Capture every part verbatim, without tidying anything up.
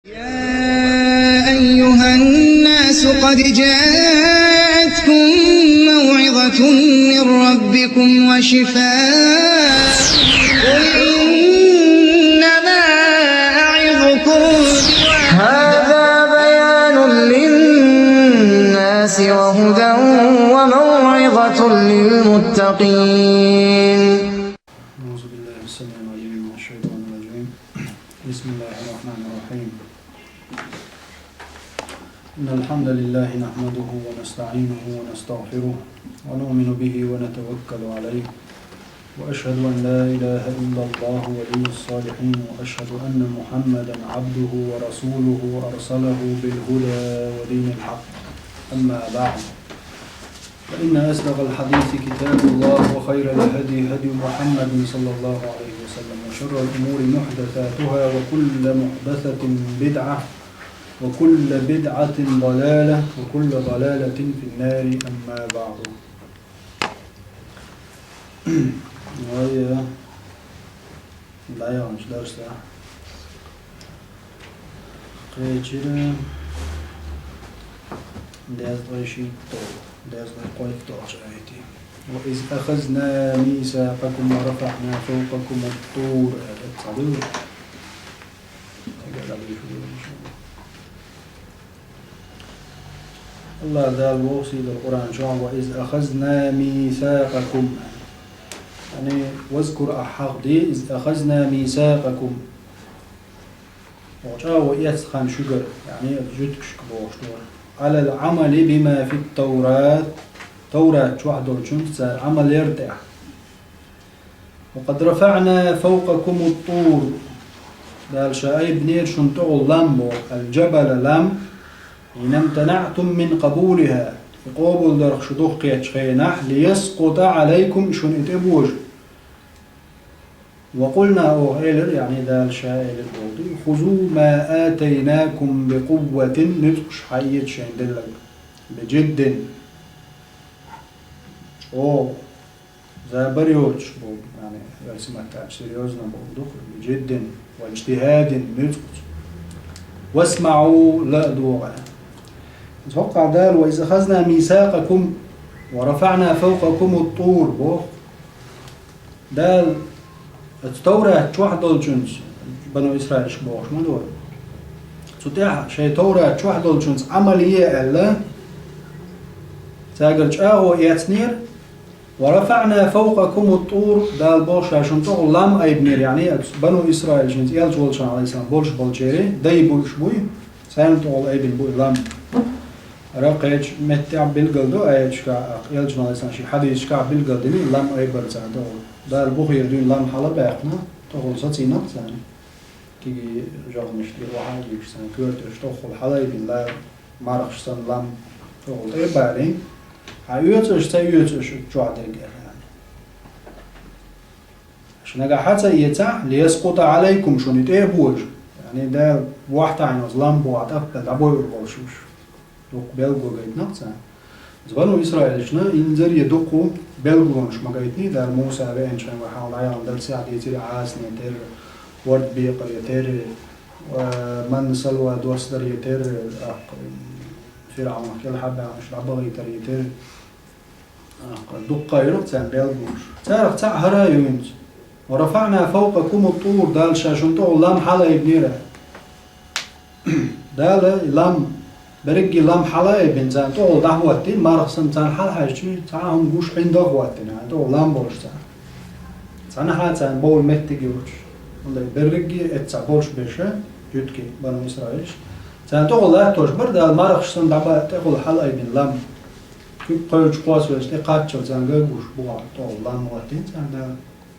يا أيها الناس قد جاءتكم موعظة من ربكم وشفاء. قل إنما أعظكم هذا بيان للناس وهدى وموعظة للمتقين. أعوذ بالله السميع العليم من الشيطان الرجيم. بسم الله الرحمن الرحيم. إن الحمد لله نحمده ونستعينه ونستغفره ونؤمن به ونتوكل عليه، وأشهد أن لا إله إلا الله ولي الصالحين، وأشهد أن محمدا عبده ورسوله أرسله بالهدى ودين الحق. أما بعد، فإن أصدق الحديث كتاب الله، وخير الهدي هدي محمد صلى الله عليه وسلم، وشر الأمور محدثاتها، وكل محدثة بدعة، وكل بدعة ضلالة، وكل ضلالة في النار. أما بعد. Вай, дӀаяханчу дарсехь кхечира дезткъе шийтталгӀа, дезткъе кхойтталгӀачу аятехь. وإذ أخذنا ميثاقكم ورفعنا فوقكم الطور, аьлла, цхьа ду? АллахӀ Дала боху сийлахь Къуръан чохь: وإذ أخذنا ميثاقكم. Яъни, вазкур, ахь хьахаде, إذ أخذنا ميثاقكم. Оха чӀагӀо эцна хан шуьгара, яъни, жуьгташка бохуш ду. على العمل بما في التوراة. Таврат чохь долчунца цара Ӏамал яр тӀехь. وقد رفعنا فوقكم الطور. Дала ша айбинера шуна тӀехула лам боху, الجبل, лам, حين امتنعتم من قبولها. И къобалдарх шу дукха кхетчу хенахь, ليسقط عليكم, шуна и тӀебожа. وقلنا, оха элира, яъни Дала ша элира боху ду: خذوا ما آتيناكم بقوة, нуьцкъаш хьаэца шайн делларг. بجد. ЧӀогӀа. Забар йоцуш боху, яъни, оьрсийн маттахь серьёзно боху ду-кх, بجد واجتهاد, нуьцкъаца. واسمعوا, ла а догӀа. Иза хӀокхахь Дала: وإذ أخذنا ميثاقكم ورفعنا فوقكم الطور боху. Дала оцу Таврат чохь долчуьнца, бану Исраилашка бохуш ма ду вай, цу тӀехь шайн Таврат чохь долчуьнца Ӏамал е аьлла, цаьргара чӀагӀо эцнера, ورفعنا فوقكم الطور, Дала боху ша шуна тӀехула лам айбинера, яъни, оцу бану Исраилашца элча волчохь, Ӏалайхиссалам, болуш болчеран, дай бу уьш буй, царна тӀехула айбина бу и лам. Ара кхечу меттехь билгал ду аяташкахь, элчано, Ӏалайхиссалам, шен хьадисашкахь билгал дина и лам айбар царна тӀехула. Дала бухера дуьйна лам хьала а баьккхина, тӀехула сацийна-кх царна. Кегий жовхӀанаш тӀера охьа а йигуш царна, коьрташ тӀехула хьала а айбина, ла-, мархаш санна лам тӀехула тӀе а балийна, хьан оьцу аша, ца оьцу аша чохь дерг аьлла. Аша нагахь хьан ца эцахь, ليسقط عليكم, шуна и тӀе а божа. Яъни Дала вахтахь йолчу лам боху тӀаккха дӀабойур болуш уьш. Дуккха белгало гайтина-кх царна. Иза бану Исраилашна инзаре дуккха белгалонаш ма гайтиний, Дала Муса веанчу хенахь вай хьалха дӀаяханчу дарсехь дийцира Ӏасане терра, ворда бекъаре терра, ва манна салва доссадаре терра, тӀаккха ФирӀавнах кӀелхьарбаьхнарш дӀабахийтаре терра. ТӀаккха дуккха а йира-кх царна белгалонаш. Царах цхьаъ хӀара а ю хӀинца. ورفعنا فوقكم الطور, Дала ша шуна тӀехула лам хьала айбинера. Дала и лам, берриге лам хьала а айбина, царна тӀехула дӀахӀоттийна, марха санна царна хьалахьаьжча, цхьа а хӀума гуш хьиндагӀа а хӀоттийна, тӀехула лам болуш царна. Цхьанхьа а царна бовла меттиг йоцуш. ХӀунда берриге а эццахь болуш берш, жуьгтий, бану Исраилаш, царна тӀехула латтош бара Дала мархаш санна дӀабаьхьа тӀехула хьала айбина лам. Куьг кхоьллича кхоссавелча тӀе кхаччалц царна гай гуш бухахь тӀехула лам хӀоттийна царна Дала.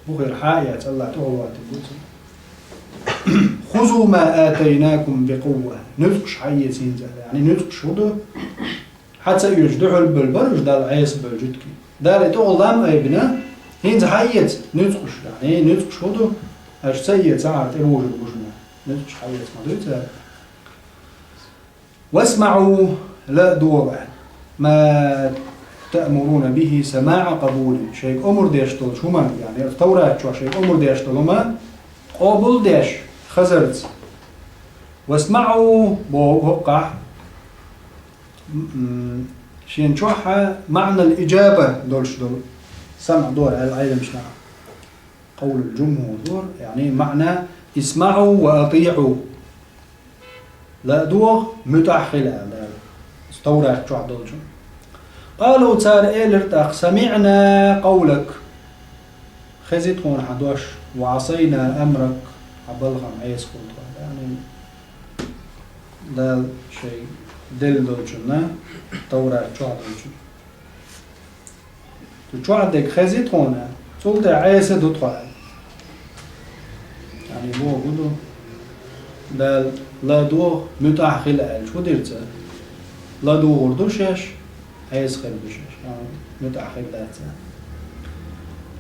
Бухера хьа а эцна, АллахӀа тӀехула хӀоттийна бу царна. خذوا ما آتيناكم بقوة. Нуьцкъаш хьаэца хӀинца аьлла. Яъни нуьцкъаш хӀун ду? Хьан ца оьцуш дуьхьал бевлла бара уьш Далла Ӏеса бевлла жуьгтий. Дала и тӀехула лам айбина, хӀинца хьаэца нуьцкъаш. Яъни нуьцкъаш хӀун ду? Аша ца эцахь, тӀебожур бу шуна. Нуьцкъаш хьаэца ма дуй цара. واسمعوا, ла а догӀа, ما تأمرون به سماع قبول, шайга омра деш долчу хӀуманна, яъни Таврат чохь шайга омра деш долу хӀума къобал деш хазарца. «واسمعوا» боху хӀокхахь, м, шен чохь маӀнал иджаба долуш долу самъ дора аьлла Ӏеламнаха. Къавлул джумхур дора, яъни маӀна: «اسمعوا وأطيعوا». ЛадогӀа, муьтӀахь хила аьлла Дала. Таврат чохь долчу. «قالوا», цара элира тӀаккха: «سمعنا قولك». Хези тхуна хьан дош, «وعصينا أمرك», хьан балхам Ӏеса хуьлу тхо. Яъни Дала шайн делла долчунна, Таврат чохь долчунна. Цу чохь дерг хези тхуна, цул тӀаьхьа Ӏеса ду тхо аьлла. Яъни боху ду, Дала ладогӀа, муьтӀахь хила аьлча, хӀун дира цара? ЛадугӀур ду шаьш, Ӏеса хир ду шаьш, а, муьтӀахь хир дац аьлла.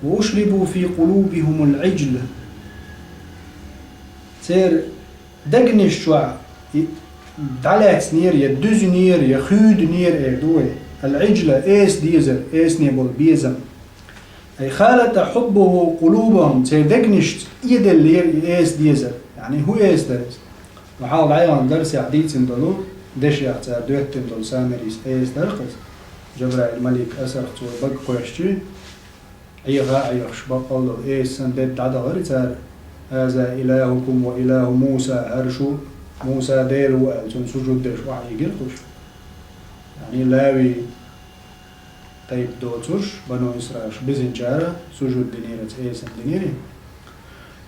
«وأشربوا في قلوبهم العجل». Церан дегнаш чохь и дӀалаьцнера, я дуьзинера, я хуьйдинера, эр ду вай. Ал-Ӏиджла, эса дезар, эсане болу безам. «أي خالط حبه قلوبهم», церан дегнашца Ӏеделлера и эса дезар. Яъни хӀун эса дара иза? Ма хьалха дӀаяханчу дарсехь дийцина долу, дешех цара доьттина долу Самирис эса дара-кх иза. Джабраил малик асарх цо бага кхоьссича, Ӏеха а Ӏехаш, баккъалла долу эса санна дедда дӀадахара цара: «هذا إلهكم وإله موسى», хӀара шу Муса Дела ву аьлла, цунна сужуд деш охьайигира-кх уьш. Яъни Лави тайпа доцурш, бану Исраилаш бизинчара сужуд динера цу эсана, динера.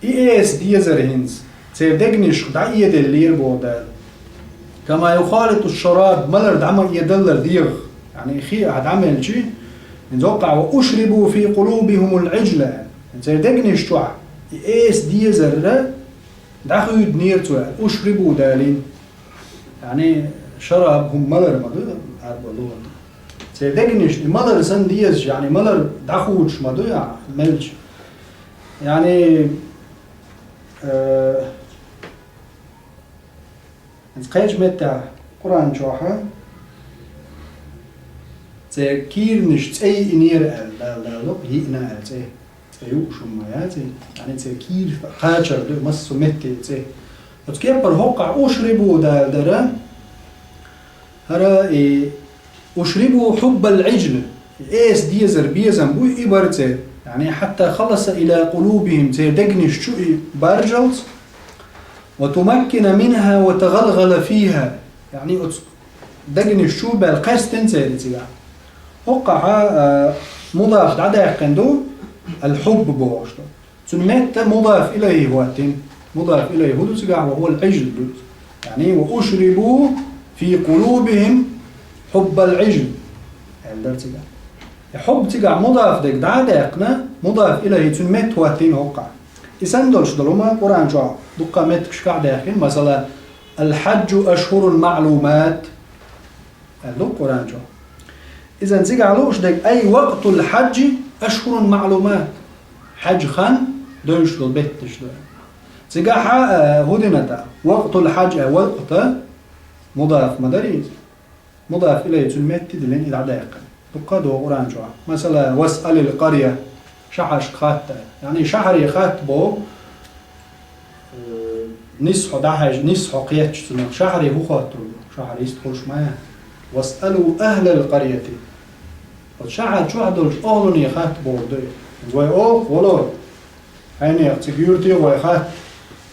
И эса дезар хӀинца церан дегнашка дӀаэделлера боху Дала. «كما يخالط الشراب», малар дӀа ма эдаллара дегӀах, яъни хи а дӀа мелча, хӀинца хӀокхахь: «وأشربوا في قلوبهم العجل», церан дегнаш чохь и эса дезар дӀахуьйдинера цо аьлла, «أشربوا» далийна. Яъни шараб хӀума малар ма ду, Ӏарбойн лугӀат. Церан дегнаш и малар санна дезаш, яъни малар дӀахуьйдуш ма ду, яъни мелча. Яъни, э, хӀинца кхечу меттехь Къуръан чохь церан кийранаш цӀе йиънера аьлла, Дала, Дала, йиъна аьлла цӀе. ЦӀе юуш хӀума ма яц и. Яъни церан кийра кхачар ду, массо а метте цӀе. Оцу кепара хӀокхахь «أشربوا» далар дара, хӀара и «أشربوا حب العجل», эса дезар безам бу, и бара церан. Яъни «حتى خلص إلى قلوبهم», церан дегнаш чу и баржалц, «وتمكن منها وتغلغل فيها». Яъни оцу дегнаш чу баьлла кхаьстина церан цигахь. ХӀокхахь, а, мудаф дӀадаьккхина ду, «الحب» бохуш ду. Цуьнан метта мудаф илайхи хӀоттийна. Мудаф илайхи хӀун ду цигахь? «وهو العجل» ду. Яъни «وأشربوا في قلوبهم حب العجل» аьлла дара цигахь. И хьуб цигахь мудаф дерг дӀа а даьккхина, мудаф илайхи цуьнан метта хӀоттийна хӀокхахь. И санна долуш долу хӀума Къуръан чохь дуккха меттигашкахь даьккхина, масала: «الحج أشهر معلومات» аьлла ду Къуръан чохь. Иза цигахь лууш дерг: «أي وقت الحج أشهر معلومات». Хьаьж хан девзаш долу бетташ ду. Цигахь, э, хӀун дина тӀаккха? «وقت الحج», э, «وقت» мудаф ма дарий иза. Мудаф илайхи цуьнан метта диллина и дӀадаьккхина. Дуккха а догӀу Къуръан чохь. Масала: «واسأل القرية», шахьаршка хатта. Яъни шахьаре хатта боху, э, нисса хьо дӀахьаьжча, нисса хьо кхетча цунах, шахьаре хӀун хоттур ду? Шахьар йистхуьлуш ма яц. «واسألوا أهل القرية». Оцу шахьар чохь долчу охӀлане хатта бохург ду и. Вай олу, вало, хьенех цига юьрте вай хатта,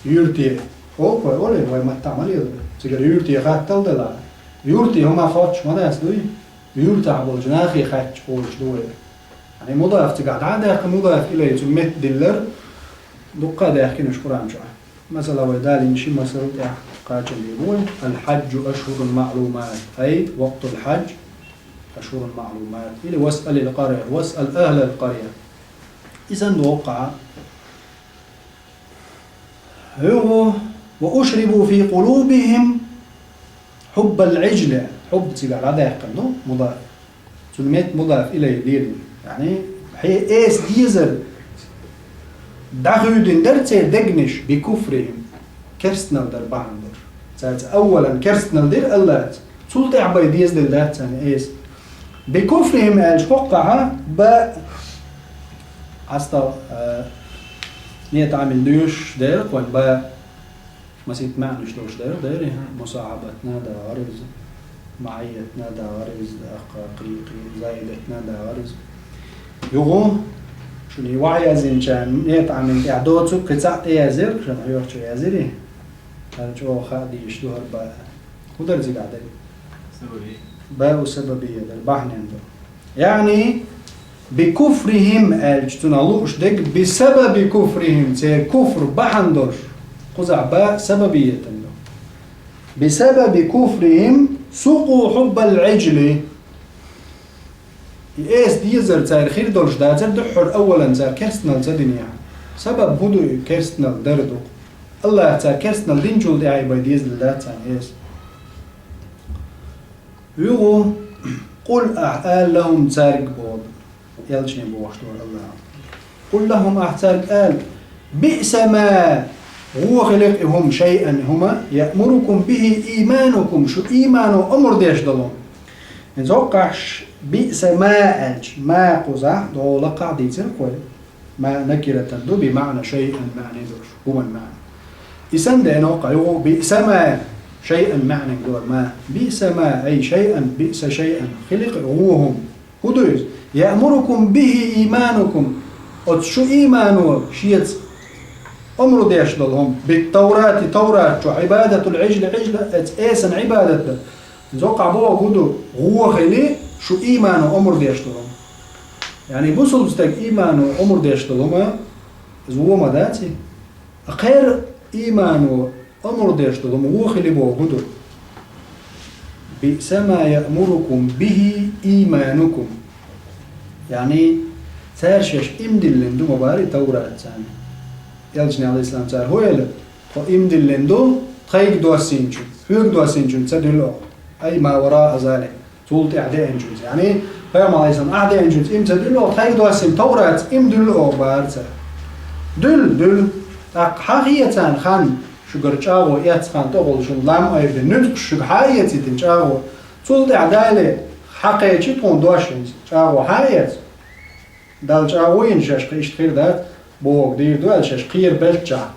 юьрте. Олу вай, олий, вай маттахь ма лела. Цигара юьрте хаттал делахь. Юьрте хӀума хоттуш ма дац дуй? Юьртахь болчу нахе хаьттича олуш ду вай. Яъни мудаф цигахь дӀа а даьккхина, мудаф илайхи цуьнан метта диллар, дуккха а даьккхина уьш Къуръан чохь. Масала, вай далийна ши масал тӀехь кхачале бу вай: «الحج أشهر معلومات», ай, «وقت الحج أشهر معلومات». Или «واسأل القرية», «واسأل أهل القرية». И санна догӀу хӀокхахь. ХӀуьгу: «وأشربوا في قلوبهم حب العجل». Хьуб цигахь дӀадаьккхина ду, мудаф. Цуьнан метта мудаф илайхи лелийна. Яъни, хье эса дезар дӀахуьйдина дара церан дегнаш, «بكفرهم», керстанал дар бахьана долуш. Цаьрца аввалан керстанал дира АллахӀца. Цул тӀаьхьа бен дезделла дац царна эса. «بكفرهم» аьлча хӀокхахь ба, астагъ-, а, не тамил дуьйш дера, кхойн ба, Масийтта маьӀнаш долуш дара, дера, мусахьабатна дагӀара иза, маӀиятна дагӀара иза, тӀаккха кхин, кхин заидатна дагӀара иза. Юха шуна и вахьаяздинчарна некъа Ӏамин тӀехь доцург кхин цхьаъ тӀеяздира, шуна хьоьхучо яздира. ХӀара чӀогӀа хаа дезаш ду хӀара баа. ХӀун дара цигахь дерг? Сабаби. Баъу сабабия дара, бахьанин ду. Яъни, бикуфрихим аьлча, цунах лууш дерг, бисабаби куфрихим, церан куфр бахьана долуш. Кхузахь баа сабабиятан ду. Бисабаби куфрихим сукъу хьуббал Ӏижли. И эса дезар цара хир долуш дацара дуьххьара аввалан цара керстанал ца динехь. Сабаб хӀун ду и керстанал дара ду? АллахӀа цара керстанал динчул тӀаьхьа бен дезалла дац царна эса. Юха, къул ахь ала лахум цаьрга боху, элчане бохуш дара АллахӀа. Къул лахум ахь цаьрга ала, биъса ма, гӀо хили-кх и хӀума, шайъан хӀума, яъмурукум бихи ийманукум, шу иймано омра деш долу. ХӀинца хӀоккхахь биъса ма аьлча, ма кхузахь догӀу лакхахь дийцира кхой. Ма накиратан ду, би маьӀна шайъан маьӀна долуш, хӀуман маьӀна. И санна деана хӀоккхахь юха биъса ма, шайъан маьӀна дора ма. Биъса ма, ай шайъан, биъса шайъан, хили-кх гӀо хӀума. ХӀун ду иза? Яъмурукум бихи ийманукум. Оцу шу иймано шеца омра деш долу хӀума. Бит-Таврати, Таврат чу, Ӏибадатул Ӏижли, Ӏижла, эц-, эсан Ӏибадат дан. Иза хӀоккхахь боху хӀун ду? ГӀо хили, шу иймано омра деш долу хӀума. Яъни бусулба стаг иймано омра деш долу хӀума, иза вон ма дац и? Кхера иймано омра деш долу хӀума вон хили боху хӀун ду? Биъса ма яъмурукум бихи ийманукум. Яъни, цара шаьш ийман диллина ду ма бара и Таврат царна. Элчане, Ӏалайхиссалам, цара хӀун элира? Тхо ийман диллина ду тхайга доссийначун, хьоьга доссийначун ца дуьллу оха. Ай ма вараа залик. Цул тӀаьхьа деанчуьнца, яъни, пайхамар Ӏалайхиссалам ахь деанчуьнца ийман ца дуьллу оха, тхайга доссийна Тавратца ийман дуьллу оха бара цара. Дуьллу, дуьллу. ТӀаккха хьан хета царна хан, шуьгара чӀагӀо эцна хан тӀехула шуна лам айбина нуьцкъаш шуьга хьан а эцийтина чӀагӀо? Цул тӀаьхьа Дала хьан кхечи тхуна дош хӀинца, чӀагӀо хьан а эцна? Далла чӀагӀо йина шаьш кхин иштта хир дац, бохург дийр ду аьлла шаьш кхера беллачохь.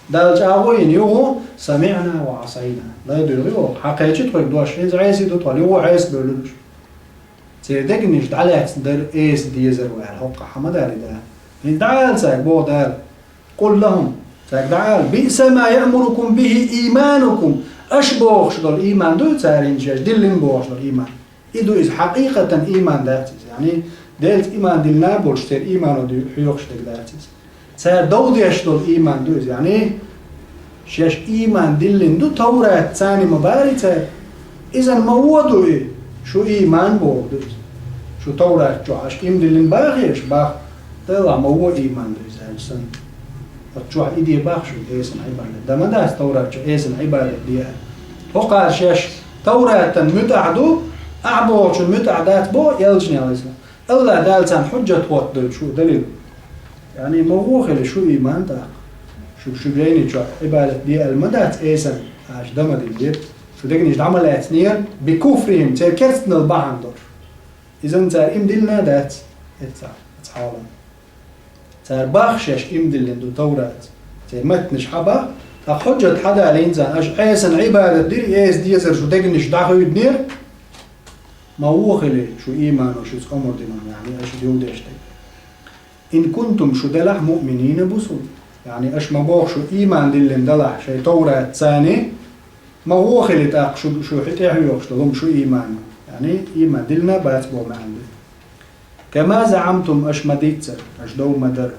Далла чӀагӀо йина юха, самиъна ва Ӏасайна. Ла дуьйгӀи оха, хьан кхечи тхоьга дош, хӀинца Ӏеса ду тхо, юха Ӏеса бевлла уьш. Церан дегнаш дӀалаьцна дара эса дезар ваьлла, хӀоккхахь хьан ма дарий да. ХӀинца дӀаала цаьрга, боху Дала. Къул лахум, цаьрга дӀаала, биъса ма яъмурукум бихи ийманукум. Аша бохуш долу ийман дуй цара хӀинца шаьш диллина бохуш долу ийман? И ду иза, хьакъикъатан ийман дац иза. Яъни, Делаца ийман диллина болчу церан иймано дуй хьоьхуш дерг дац иза. Цара дов деш долу ийман ду иза. Яъни, шаьш ийман диллина ду Таврат царна ма барий цара. Иза ма вон ду и, шу ийман боху ду иза. Шу Таврат чохь аша ийман диллина бахий аша? Бах. Делахь ма вон ийман ду иза аьлча санна. Оцу чохь и де бах шуна эсан Ӏибадат. Дан ма дац Таврат чу эсан Ӏибадат де аьлла. ХӀокхара шаьш Тавратан муьтӀахь ду, ахь бохучун муьтӀахь дац боху элчане, Ӏалайхиссалам. АллахӀ Дала царна хьуьжжат хӀоттадойла шу далил. Яъни, ма вон хили шу ийман тӀаккха. Шу, шу жайни чохь Ӏибадат де аьлла ма дац эсан, аша дан ма диллира. Шу дегнаш дӀа ма лаьцнера, бикуфрихим, церан керстанал бахьана долуш. Иза цара ийман диллина дац, эццахь, эццахь хьалха. Цара бах шаьш ийман диллина ду Тавратца. Церан маттанаш хьан бах, тӀаккха хьуьжжат хьан далийна царна, аша Ӏесана Ӏибадат дира, эса дезар шу дегнаш дӀахуьйдинера, ма вон хили шу иймано шуьца омра дина, яъни аша дов деш дерг. Ин кунтум, шу делахь, муъминина, бусулба. Яъни аша ма боху шу ийман диллина далахь шайн Тавратца, ма вон хили тӀаккха шу, шу хьи тӀехьоьхуш долу хӀума шу иймано. Яъни ийман диллина бац боху маьӀна ду. Кама заъамтум, аша ма дийццара, аша дов ма дара.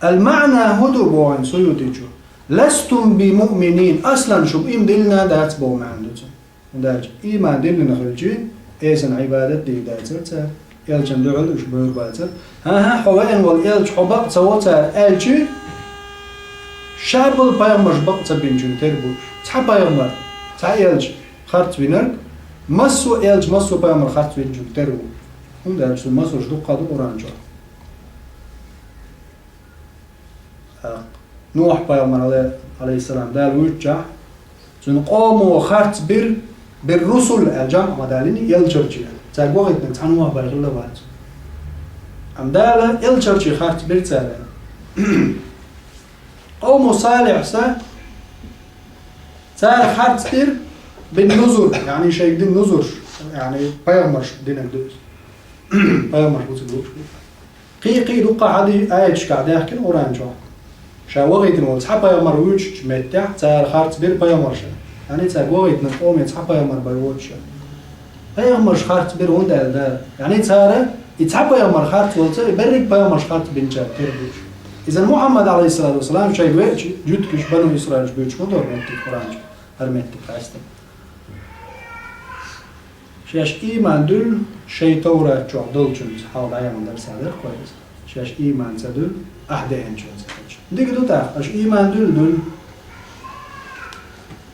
Ал-маъна хӀун ду боху Суютичо? Ластум би муъминин, аслан шу ийман диллина дац боху маьӀна ду цуьнан. ХӀунда аьлча ийман диллина хилчи, эсана Ӏибадат дийр дацара цара, элчан дуьхьал уьш бевр бацара. ХӀан-хӀа, хьо веана волу элча хьо бакъ ца во цара аьлчи, шабал пайхамарш бакъ ца бинчун тера бу уьш. Цхьа пайхамар, цхьа элча харц винарг, массо а элча, массо а пайхамар харц винчун тера ву. ХӀунда аьлча цу масалш дуккха ду Къуръан чохь. Нухь-пайхамар, Ӏалай-, Ӏалайхиссалам, Дала вуьйцучохь, цуьнан къомо харц бира, бир русул аьлла жамӀ ма далийна, элчарчий. Цаьрга вахийтинарг цхьа Нухь-бай хилла вац. Амма Дала элчарчий харц бира цара. Къовму Салихьса Цара харц дира бин нузур, яъни шайга дина нузурш, яъни пайхамарш динарг ду иза. Пайхамарш бу цига лууш. Кхин, кхин дукха хьади аяташкахь даьхкина Къуръан чохь. Ша вахийтина волу цхьа пайхамар вуьйцучу меттехь, цара харц бира пайхамарша. Яъни цаьрга вахийтина къоме цхьа пайхамар бен воцуша. Пайхамарш харц бира хӀунда аьлла Дала? Яъни цара и цхьа пайхамар харц волуца, и берриг пайхамарш харц бинчаьрга тера буьйцуш. Иза Мухьаммад, алейхиссалату вассалам, шайга веача жуьгташ Бану Исраилаш буьйцуш ма ду меттиг Къуръан чу, хӀара меттиг къаьстина. Шаьш ийман дуьллу шайн Таврат чохь долчуьнца, хьалха дӀаяхана дарсехь дара кхойса. Шаьш ийман ца дуьллу ахь деанчуьнца аьлча. Дика ду тӀаккха, аша ийман дуьллу, дуьллу.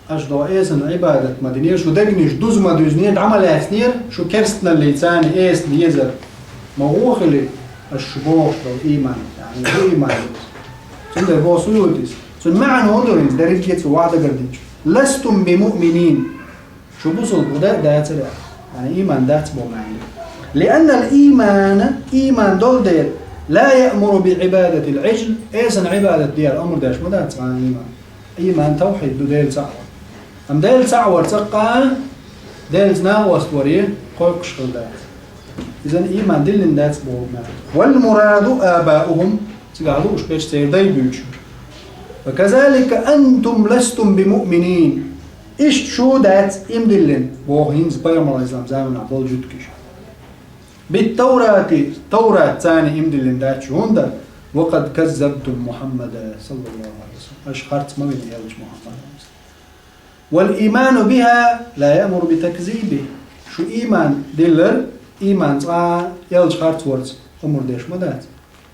Аша догӀу эсана Ӏибадат ма динера, шу дегнаш дуза ма дуьзнера, дӀа ма лаьцнера, шу керстаналлица эсана езар ма гӀо хили, аша шу бохуш долу ийман, яъни ду ийман. Цундела боху Суютис. Цуьнан маьӀна хӀун ду хӀинца, дерриге а цу вахь дагардинчу. Ластум би муъминин. Шу бусулба хӀун дац, дацара, яъни ийман дац боху маьӀна. Лианнал иймана, ийман долу дела, ла яъмуру би Ӏибадатил Ӏижл, эсана Ӏибадат дера амр деш ма дац цхьа ийман. Ийман тавхьид ду, Дела цхьаъ вар. Амма Дела цхьаъ вар цкъа а, Делаца накъост варе кхойкхуш хила дац. Иза ийман диллина дац боху маьӀна. Вал мураду абаухум, цигахь лууш берш церан дай буьйцуш. Ва казалика антум ластум би муъминин. Иштта шу дац ийман диллина, боху хӀинца пайхамар алейхиссалам заманахь болу жуьгташ. Бит Таврати, Таврат царна ийман диллина дац шу, хӀунда ва къад каззабтум Мухьаммада, саллаллаху алейхи ва саллям. Аша харц ма вина элча Мухьаммад. Вал ийману биха ла яъмуру би такзиби. Шу ийман диллар, ийман цкъа а элча харц варца амр деш ма дац.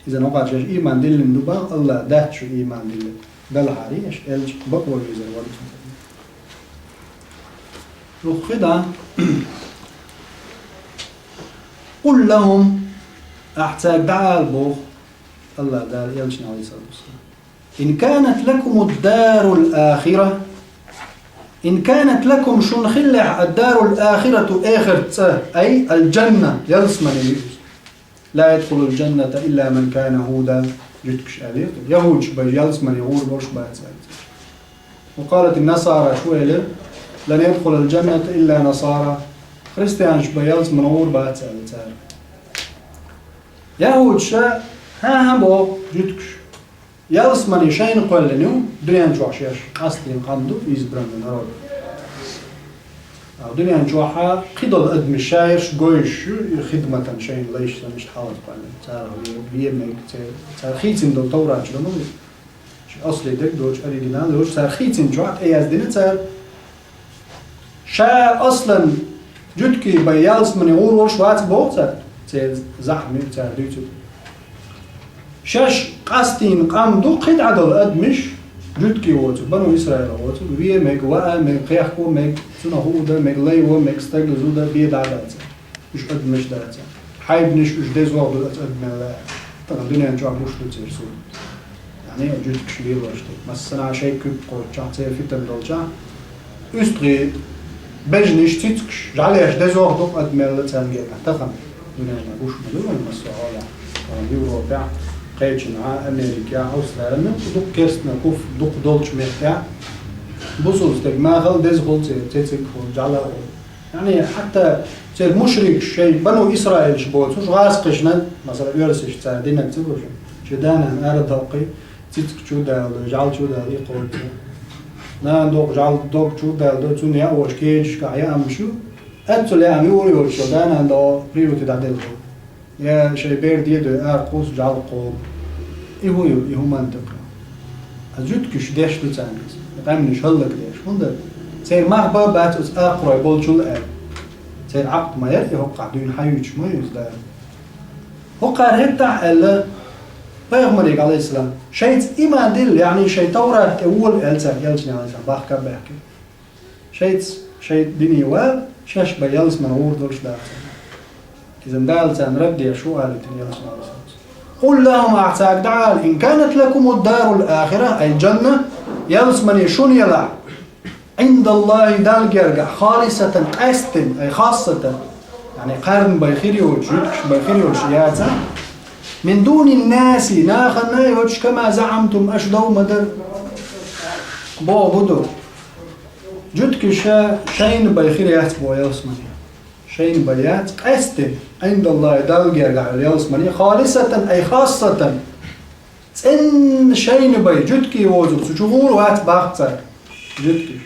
Иза нокъа шаьш ийман диллина ду бан, Аллах дац шу ийман диллина. Белхьари аша элча бакъо везар вара цунна. Дукха хи дан. Къул лахум, ахь цаьрга дӀаала боху, Аллах Дала элчане, алейхиссалату вассалам. Ин канат лакумуд дарул ахира, ин канат лакум, шуна хиллехь, ад дарул ахирату, эхарт цӀа, ай ал жанна, ялсамане ю иза. Ла ядхулул жанната илла ман кана худа, жуьгташ аьлла. Яхудаш бай ялсамане гӀур болуш бац аьлла. Ва къалатин насара, шу элира, лан ядхулал жанната илла насара, христианаш бай ялсамане гӀур бац аьлла цара. Яхудаша, хӀан-хӀа боху жуьгташ. Ялсамане шайна кхоьллина ю, дуьнен чохь шаьш къастийна къам ду, избранный народ. А дуьнен чохь кхидолу адамаш шаьш гойш ю, и хидматан шайна лайш санна иштта хьалха кхоьллина. Цара ве-, ве мега, цара, цара хийцина долу Таврат чу ма ву. Шу асли дерг доцуш, оригинал доцуш, цара хийцина чохь тӀеяздина цара. Ша аслан жуьгтий бай ялсамане гӀур волуш вац боху цара, церан захьа мега цара дуьйцург. Шаьш къастийна къам ду кхидӀа долу адамаш, жуьгтий воцург, Бану Исраил воцург, ве мега, ваа мега, кхехко мега, цунах хӀу дан мега, лай ван мега, стаг зуда, бен дӀа а дац. Уьш адамаш дац. Хьайбанаш уьш дезох ду аса адамел лаьа. Тахана дуьнен чохь гуш ду церан сур. Яъни, жуьгташ лелош ду. Массанхьа шайн куьг кхоччохь, церан фитан долчохь, уьстагӀий бежнаш, цицкаш, жӀаьлеш дезох ду адамел царна гергахь. Тахана дуьнен гуш ма ду вайн массо а хьолехь. Тахана Европехь, кхечанхьа, Америкехь, Австралехь, ну, дукха керстна куф, дукха долчу меттехь, бусулба стаг махал деза хуьлу церан, цициг хуьлу, жӀаьла хуьлу. Яъни, хьатта церан мушрикаш, шайн Бану Исраилаш боцурш, гӀазкхашна, масала, оьрсаш цара динарг ца гуш, шен да-нана арадоккхий, цициг чу а далалой, жӀаьла чу а далалой, и кхочу. Нана доккха жӀаьла дог чу а далалой, цунна яа волуш кегашкахь яамаш ю, аьццул яам юур йоцуш, да-нана догӀу приюте дӀаделла. Я шайн бер дедой ара кхуссу жӀаьла кхолу. И хӀун ю, и хӀун мантикъ ю? Аса жуьгташ деш ду царна иза, и къаьмнаш хӀаллакдеш. ХӀунда? Церан мах бан а бац оцу акхарой болчул аьлла. Церан Ӏакъд ма яра и хӀокхахь дуьйна хьаюьйтуш ма ю иза Дала. ХӀокхара хӀеттахь аьлла пайхамарига, алейхиссалам, шайца иман дилла, яъни шайн Таврат тӀе вола аьлла цаьрга элчане, алейхиссалам, бахка а баьхкина. Шайца, шайн дине вала, шаьш бан ялсамане гӀур долуш дац. Иза Дала царна рад деш ву алийтина ялсамане гӀур. Къул лахум, ахь цаьрга дӀаала, ин канат лакумуд дарул ахира, ай жанна, ялсамане шуна елахь, Ӏиндаллахи, Далла гергахь, халисатан, къаьсттина, ай хассатан, яъни кхарна бай хир йоцуш, жуьгташ бай хир йоцуш яцахь, мин дунин наси, нахана йоцуш, кама заъамтум, аша дов ма дара. Боху ду. Жуьгтиша шайна бай хир яц боху ялсамане. Шайна бай яц, къаьсттина, Ӏиндаллахи, Далла гергахь йолу ялсамане, халисатан ай хассатан. ЦӀенна шайна бай, жуьгтий вовзарг, цу чу гӀур вац боху цара. Жуьгтий.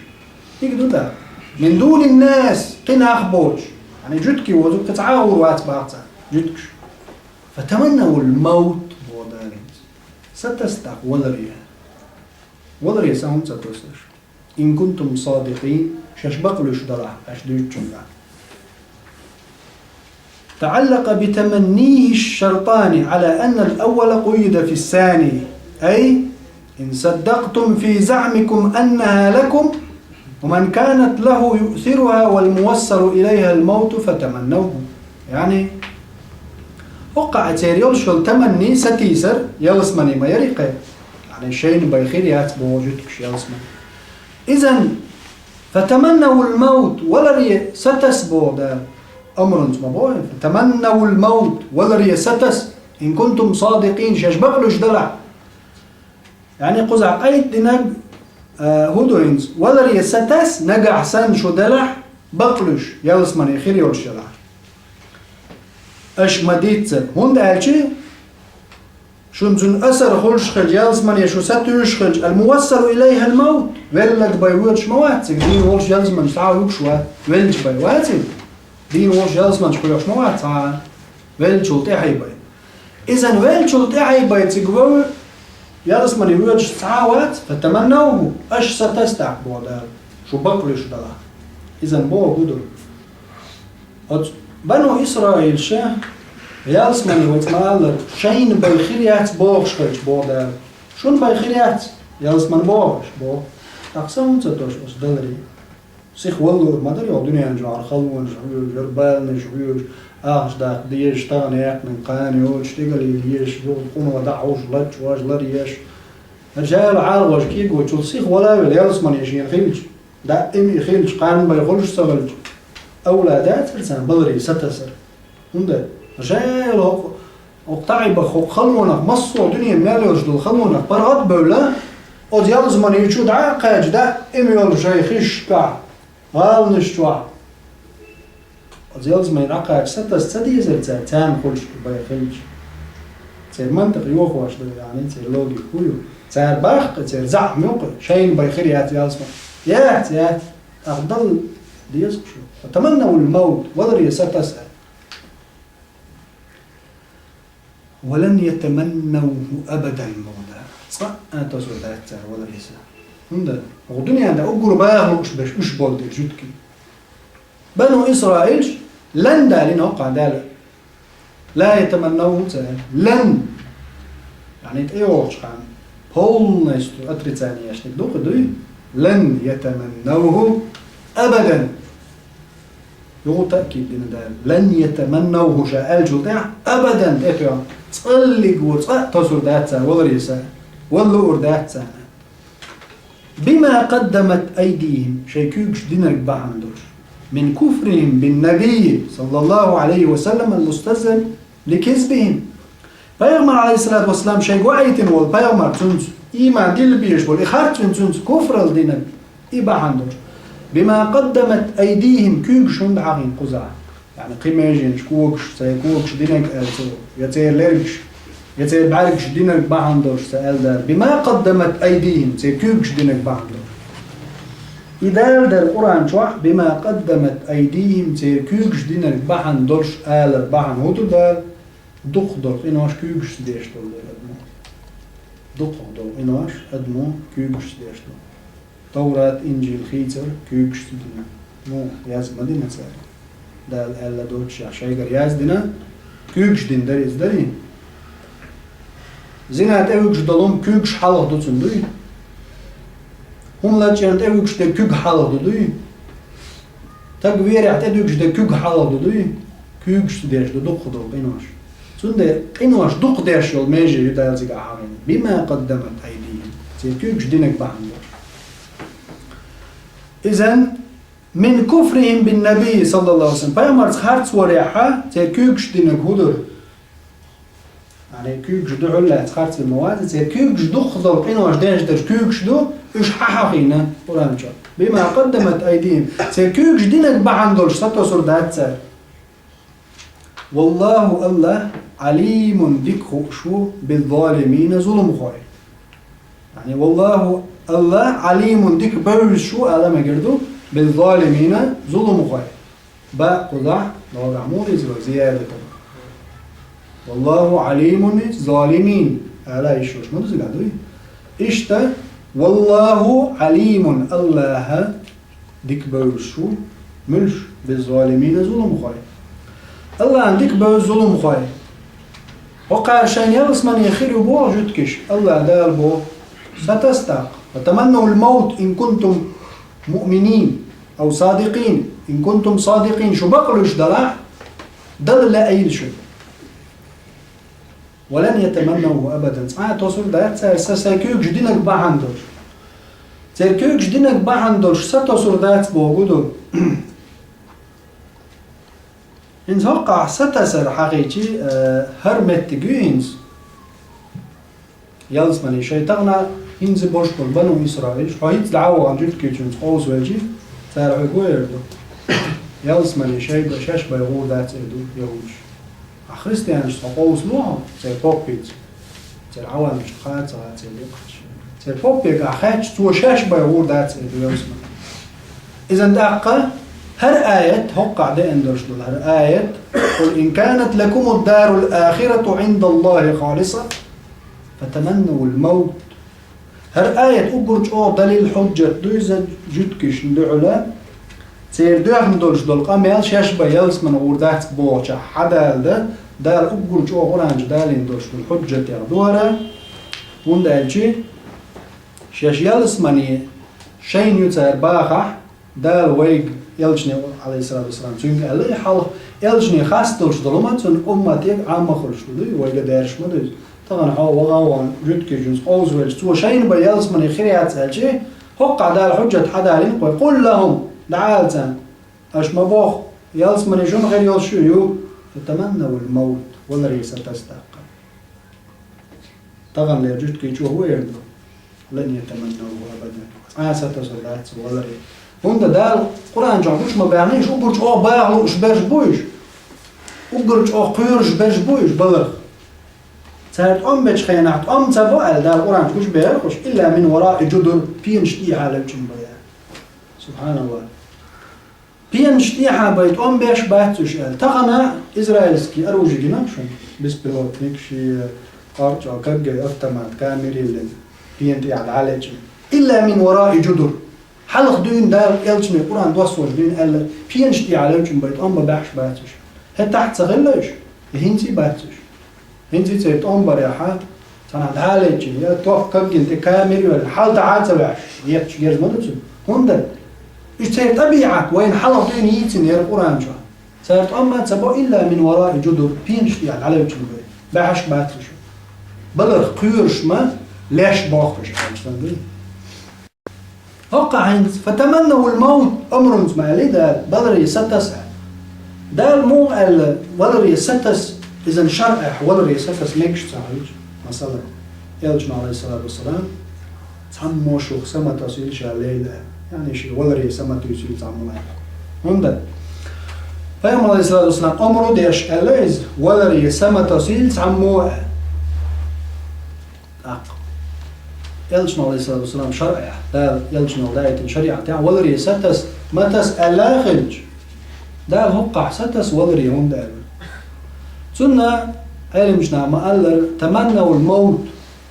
Дика ду тӀаккха. Мин дунин нас, кхин нах боцуш. Яъни жуьгтий вовзарг кхин цхьа а гӀур вац боху цара. Жуьгтий. Фатаманнавул маут, боху Дала. Сатасса тӀаккха валаре. Валаре сан хӀунда ца тосуш? Ин кунтум садикъин, шаьш бакълуьйш далахь, аша дуьйцучуьнга. تعلق بتمنيه الشرطان على أن الأول قيد في الثاني، أي إن صدقتم في زعمكم أنها لكم، ومن كانت له يؤثرها والموصل إليها الموت فتمنوه. Яъни, хӀокху а церан йолуш йолу таманни сатийсар, ялсамане ма яри кхин. Яъни, шайна бай хир яц боху жуьгтиша ялсамане. Изан, фатаманнавул маут, валаре сатасса боху Дала. Амрунца ма боху, фатаманнавул маут, валаре сатасса, ин кунтум садикъин, шаьш бакълуьйш далахь. Яъни кхузахь къайдинарг, а, хӀун ду хӀинца? Валаре сатасса, нагахь санна шу делахь, бакълуьйш, ялсамане хир йолуш елахь. Аша ма дийццара, хӀунда аьлча шуна цуьнан асар хуьлуш хилча, ялсамане шу сатуьйсуш хилча, ал-мувассалу илайхал маут, велларг бай воьдуш ма вац цига, дийна волуш ялсамане схьа а вуьгуш вац, веллачу бай вац иза? Дийна волуш ялсамане кхоьхьуш ма вац цхьа а, веллачул тӀаьхье бай. Изан веллачул тӀаьхье бай цига вевлла, ялсамане воьдуш цхьа а вац, фатаманнавху, аша сатасса тӀаккха боху Дала, шу бакълуьйш далахь. Изан боху хӀун ду? Оцу бану Исраилша ялсамане вац ма-аллара, шайна бай хир яц бохуш хилча, боху Дала. Шуна бай хир яц, ялсамане боху аша, боху. ТӀаккха сан хӀунда ца тосуш оцу даларе? Сиха вала луур ма дара, йо, дуьненан чохь халонаш хьоьжуш, баланаш хьоьжуш, ахча даккха дезаш, тахана яьккхинарг кхана йоцуш, тӀекӀел йилла езаш, юха къинош дӀахьуш, лачкъош, ларъеш. Жала Ӏаьржа кегочул сиха вала а велла, ялсамане шена хилча, даим и хилча, кхана бай хуьлуш ца хилча, авла дацара царна баларе сатасар. ХӀунда? Жала хӀокху, хӀокху таӀибах, хӀокху халонах, массо а дуьненан мел йолуш долу халонах паргӀат а бевлла, оцу ялсамане чу дӀа а кхаьчча, даим йолу шайн хиш чохь, гӀаланаш чохь. Оцу ялсамане дӀакхача сатасса ца дезара цара, царна хуьлуш бай хилча. Церан мантикъ йохош ду, яъни, церан логика хӀун ю? Цара боху-кх, церан заӀам ю-кх, шайна бай хир яц ялсамане. Яц, яц. ТӀаккха Далла деза-кх шу. Фатаманнавул маут, валаре сатасса. Ва лан ятаманнавху абадан, боху Дала. Цкъа а тосур дац цара валаре са. ХӀунда? ХӀокху дуьненна уггар баха лууш берш уьш болу дела жуьгтий. Бану Исраилш лан далийна хӀокху Дала. Ла ятаманнавху ца аьлла. Лан. Яъни тӀейогӀучу ханна полностью отрицание еш дерг ду-кх, дуй? Лан ятаманнавху абадан. Юха таъкид дина Дала. Лан ятаманнавху ша аьллачул тӀаьхьа абадан тӀетоьхна. Цкъа а лигвур, цкъа а тосур дац цара валаре са. Вала луур дац царна. Бима къаддамат айдихим, шайн куьйгаш динарг бахьана долуш. Мин куфрихим бин набийи, саллаллаху Ӏалайхи ва саллам, ал-мусталзим ли кизбихим. Пайхамар, Ӏалайхиссалату вассалам, шайга ваийтина волу пайхамар, цуьнца ийман дилла безаш болу, и харцвина цуьнца куфралла динарг, и бахьана долуш. Бима къаддамат айдихим, куьйгаш хӀунда хьахийна кхузахь? Яъни кхин меженаш когаш, церан когаш динарг аьлла цо, я церан лергаш, я церан бӀаьргаш динарг бахьана долуш ца аьлла Дала. Бима къаддамат айдихим, церан куьйгаш динарг бахьана долуш. И Дала дара Къуръан чохь, бима къаддамат айдихим, церан куьйгаш динарг бахьана долуш алар бахьана хӀун ду Дала? Дукхах долу къинош куьйгашца деш долу дела адамо. Дукхах долу къинош адамо куьйгашца деш долу. Таврат, Инжил хийцар куьйгашца дина. Ну, яз ма дина цара. Дала аьлла доцуш, шайгара яздина, куьйгаш дина дара иза, дарий? Зина тӀевуьгуш долу хӀума куьйгаш хьалха ду цунна, дуй? ХӀума лачкъийна тӀевуьгуш дерг куьг хьалха ду, дуй? Таг верехь тӀедуьгуш дерг куьг хьалха ду, дуй? Куьйгашца деш ду дукхах долу къинош. Цундела къинош дукха деш йолу меже ю Дала цигахь хьахийна. Бима къаддамат айдихим. Церан куьйгаш динарг бахьана долуш. Изан, мин куфрихим бин набий, саллаллаху Ӏалайхи ва саллам. Пайхамарца харц варехьа, церан куьйгаш динарг хӀун дара? Яъни куьйгаш ду хьуьллаьцна харц вина ма вац, церан куьйгаш дукха долу къинош деш дерш куьйгаш ду, уьш хьан хьахийна Къуръан чохь? بما قدمت أيديهم. Церан куьйгаш динарг бахьана долуш сатосур дац цара. والله, Аллахь, عليم, дика хууш ву, بالظالمين, зуламхой. يعني, والله, Аллахь, عليم, дика бевзаш ву, ала мегар ду, بالظالمين, зуламхой. Баъ кхузахь, ногахь муха иза вара зиядатан. والله عليم بالظالمين. Ала йиш йолуш ма ду иза, дуй? Иштта, والله عليم, Аллахь дика бевзаш ву, муьлш, بالظالمين, зуламхой. Аллахьна дика бевза зуламхой. ХӀокхара шайна ялсамане хир ю боху жуьгтигаш, Аллахь Дала боху, сатасса тӀаккха. فتمنوا الموت إن كنتم مؤمنين أو صادقين. إن كنتم صادقين, шу бакълуьйш далахь, Далла лаьийла шу. ولن يتمنوه أبدا. Цкъа а тосур дац цара, сан, сайн куьйгаш динарг бахьана долуш. Церан куьйгаш динарг бахьана долуш сатосур дац бохург ду. ХӀинца хӀокхахь сатасар хьахийча, э, хӀара меттиг ю хӀинца. Ялсамане шай тахана хӀинца болуш болу бану Исраилаш, хьо хӀинца дӀа а вахана жуьгтигашца къовсавелча, цара хьоьга хӀун эр ду? Ялсамане шай бан, шаьш бай гӀур дац эр ду яхӀудаш. Ахь христианашца къовсало хьо, церан поппица. Церан Ӏавамашна хаа ца хаьа, церан декхарш. Церан поппига ахь хаьттича, цо шаьш бай гӀур дац эр ду ялсамане. Иза тӀаккха хӀара аят, хӀокхахь деана долуш долу хӀара аят: قل إن كانت لكم الدار الآخرة عند الله خالصة فتمنوا الموت. ХӀара аят уггар чӀогӀа далил, хьуджат ду иза жуьгтигашна дуьхьала. Церан доьхна долуш долу къамел шаьш бан ялсамане гӀур дац бохучохь хьадалда, Дала уггар чӀогӀа Къуръан чу далийна долуш долу хьуджатех ду хӀара, хӀунда аьлча шаьш ялсамане шайна ю цара бахахь, Дала вайга, элчане, Ӏалайхиссалату вассалам, цуьнга аьлла, и хьалха элчане хасталуш долу ма цуьнан умматега Ӏамма хуьлуш ду, вайга даьржаш ма ду иза. Тахана хьо вахана ван жуьгтигашца къовсавелча, цо шайна бан ялсамане хир яц аьлча, хӀокхахь Дала хьуджат хьадалийна кхуьнга. قل لهم, дӀаала царна, аша ма боху, ялсамане шуна хир йолуш ю, ю, فتمنوا الموت, валаре сатасса тӀаккха. Таханлера жуьгтигаш чӀогӀа хӀун эр ду? لن يتمنوه أبدا. Цкъа а сатосур дац валаре. ХӀунда Дала Къуръан чохь гучу ма баьхна, уггар чӀогӀа баха лууш берш бу уьш. Уггар чӀогӀа кхоьруш берш бу уьш баларх. Цара тӀом бечу хенахь тӀом ца бо аьлла, Дала Къуръан чу гучу бехира уьш, إلا من وراء جدر, пенаш тӀехьа левчина бо аьлла. СубхьаналлахӀ. Пенаш тӀехьа бай тӀом беш бац уьш аьлла. Тахана израильский оружие гина шуна, беспилотник, ши къорчо, каггай автомат, камера йиллина, пена тӀехьа дӀалечкъина. إلا من وراء جدر. Хьалха дуьйна Дала элчане Къуръан доссош дуьйна аьлла, пенаш тӀехьа левчун бай тӀом бан баьхьаш бац уьш. ХӀетахь а ца хилла уьш, я хӀинца а бац уьш. ХӀинца церан тӀом барехьа, цхьана дӀалечкъина, я тох каггина тӀе камера йоьллина, хьал тӀаьхьа а ца ваьхьаш, етташ герз ма ду цуьнан. ХӀунда? Уьш церан тӀабиӀат вайна хьалха дуьйна йийцина яра Къуръан чохь. Цара тӀом а ца бо, إلا من وراء جدر, пенаш тӀехьа дӀалевчун бай. Баьхьаш бац уьш. Баларх кхоьруш ма, леш бохкуш, аьлла сан дуй. ХӀокхахь хӀинца, فتمنوا الموت, омрунца ма аьллий Дала, валаре сатаса. Дала муха аьлла, валаре сатаса, иза шарӀехь валаре сатаса мегаш ца хьуьйцу? Масала, элчано, Ӏалайхиссалату вассалам, цхьаммо шух са ма тосийла ша лайла, яъни шен валаре са ма туьйсийла цхьаммо аьлла. ХӀунда? Пайхамар, Ӏалайхиссалату вассалам, омру деш аьлла иза, валаре са ма тосийла цхьаммо аьлла. ТӀаккха. Элчано, Ӏалайхиссалату вассалам, шарӀехь, Дала элчано даийтина шариӀатехь валаре сатаса, ма таса аьлла а хилча, Дала хӀокхахь сатаса валаре хӀунда аьлла? Цунна Ӏеламнаха ма-аллара, تمنوا الموت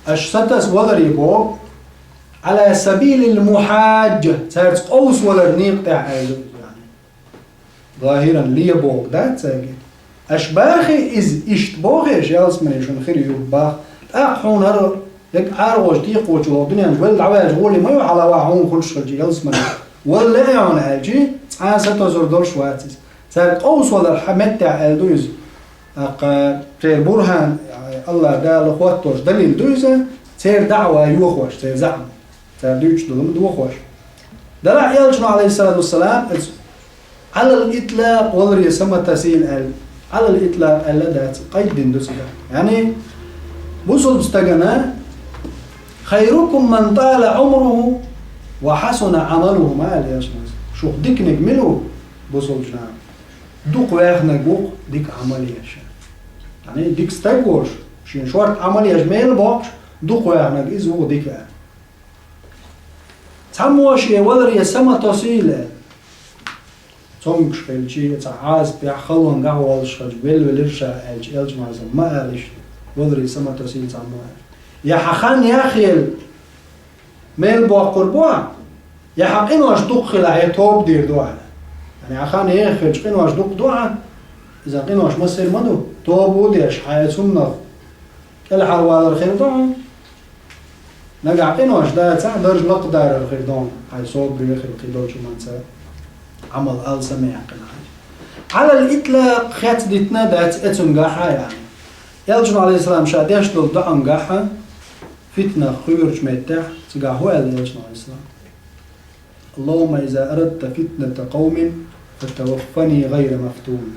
аша сатаса валаре боху, على سبيل المحاجة, цаьрца къовсавалар некъа тӀехь аьлла. ЗахӀиран ле бохург дац цаьрга. Аша бахий иза, иштта бохий аша, ялсамане шуна хир ю бах. ТӀаккха хьуна хӀара, ерг ӀаргӀожа текхочо ваха дуьнен чу велла дӀаваьлча гӀоле ма ю хьалаваха хьуна хуьлуш хилча ялсамане. Валла лаьий хьуна аьлча, цкъа а сатозур долуш вац иза. Цаьрга къовсавалар хьан меттехь аьлла ду иза. ТӀаккха церан бурхьан, АллахӀ Дала хӀоттош далил ду иза, церан даӀва йохош, церан заӀам. Цара дуьйцуш долу ма дохош. Делахь элчано, Ӏалайхиссалату вассалам, иза Ӏалал итлакъ валаре са ма тасийла аьлла. Ӏалал итлакъ аьлла дац, къайддина ду цигахь. Яъни, бусулба стагана, خيركم من طال عمره «Ва хьасуна Ӏамалуху», ма аьлла Элчано. Шух диканиг мила ву, бусалба нах? Дукха ваьхнарг ву-кх дика Ӏамал еш. Яъни дика стаг волуш, шен шортта Ӏамал еш мел боккхуш, дукха ваьхнарг иза ву-кх дика аьлла. Цхьаммо шен валаре са ма тосийла аьлла. Цомгуш хилча, цхьа Ӏазапехь, халонгахь волуш хилча, велвелира ша аьлча, Элчано ма аьлла иштта, валаре са ма тосийла цхьаммо аьлла. Я хьан хан яхъелла мел боккхур бу хьан, я хьан къинош дукха хилахь, я тоба дийр ду хьан. Яъни хьан хан еха хилча къинош дукха ду хьан, иза къинош массер ма ду, тоба а деш, хьан оцу хӀуманах кӀелхьарвалар хир ду хьан. Нагахь къинош дацахь, дарж лакхадарар хир ду хьан, хьайн собаре хила кхидолчу хӀуманца, Ӏамал алсам яьккхина хьан. Ӏалал итлакъ хецдитина дац эцунгахьа яхьа. Элчано, Ӏалайхиссалам, ша деш долу доӀангахьа, фитнах кхоьручу меттехь, цигахь хӀун аьлла Элчано, Ӏалайхиссалам? «Аллахумма иза арадта фитната къавмин, фатаваффани гӀайра мафтун».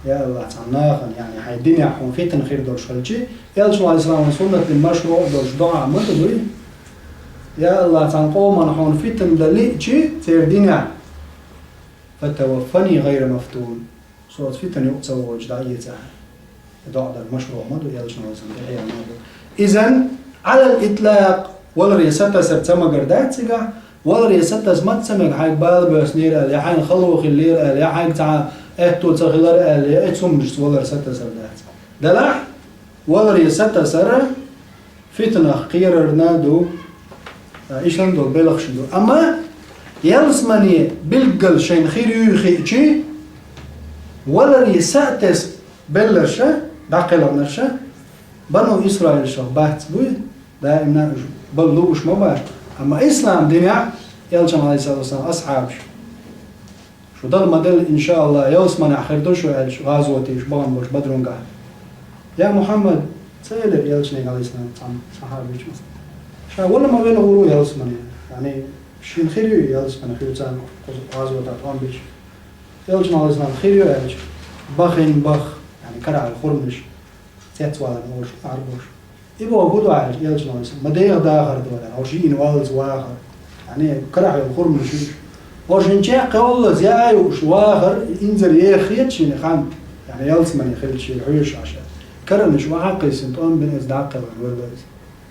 Я АллахӀ, цхьана нахана, яъни хьайн динехь хьуна фитна хир долуш хилчи, Элчано, Ӏалайхиссалам, суннатан машруъ долуш доӀа ма ду дуй? Я АллахӀ, цхьана къоман хьуна фитна дан лиъчи, церан динехь, «фатаваффани гӀайра мафтун». Со оцу фитан юкъа ца воьдуш дӀаэца ахьа. И доӀа дар машруъ ма ду, Элчано, Ӏалайхиссалам, тӀехьа ма ду. Изан, Ӏалал итлакъ, валаре сатасар ца магар дац цигахь, валаре сатаса маца ца мега, хьайга бала боьснера аьлла, я хьайна хало хиллера аьлла, я хьайга цхьа аьтто ца хилар аьлла, я эцу хӀуманашца валар сатасар дац. Делахь, валаре сатасар фитнах кхерарна ду, а, иштта долу белхаш ду. Амма ялсамане билггал шайна хир юй хиъчи, валаре са а тесна белларша, дӀакхелхинарша, бану Исраилшах бац буй, даимна уьш балла лууш ма бац. Амма ислам динехь Элчан, Ӏалайхиссалату вассалам, асхьабаш: «Шу дала ма-делла, иншааллахӀ, ялсаманехь хир ду шу», — аьлча, гӀазотехь бахана болчу Бадрунгахь: «Я Мухьаммад, ца элира Элчане, Ӏалайхиссалам, цхьана сахьабичо, ша вала ма велла гӀур ву ялсамане? Яъни шена хир юй ялсамане, хӀуьца кхуза гӀазотехь тӀом бича?» Элчано, Ӏалайхиссалам, хир ю аьлча, бахина бах, яъни карахь хурманаш цецваларна олуш, Ӏарбош. И бохург хӀун ду аьлча, Элчано, Ӏалайхиссалам, ма деха дахар ду аьлла, хьо шиъна валлалц вахар. Яъни, карахь йолу хурманаш ю уьш. Хьо шина чекх кхевллалц яа ю уьш вахар, инзаре еха хета шена хан, яъни, ялсамане хилча шена хьоьжуш Ӏаш. Каранаш охьа а кхиссина, тӀом бина иза дӀакхелхина велла иза.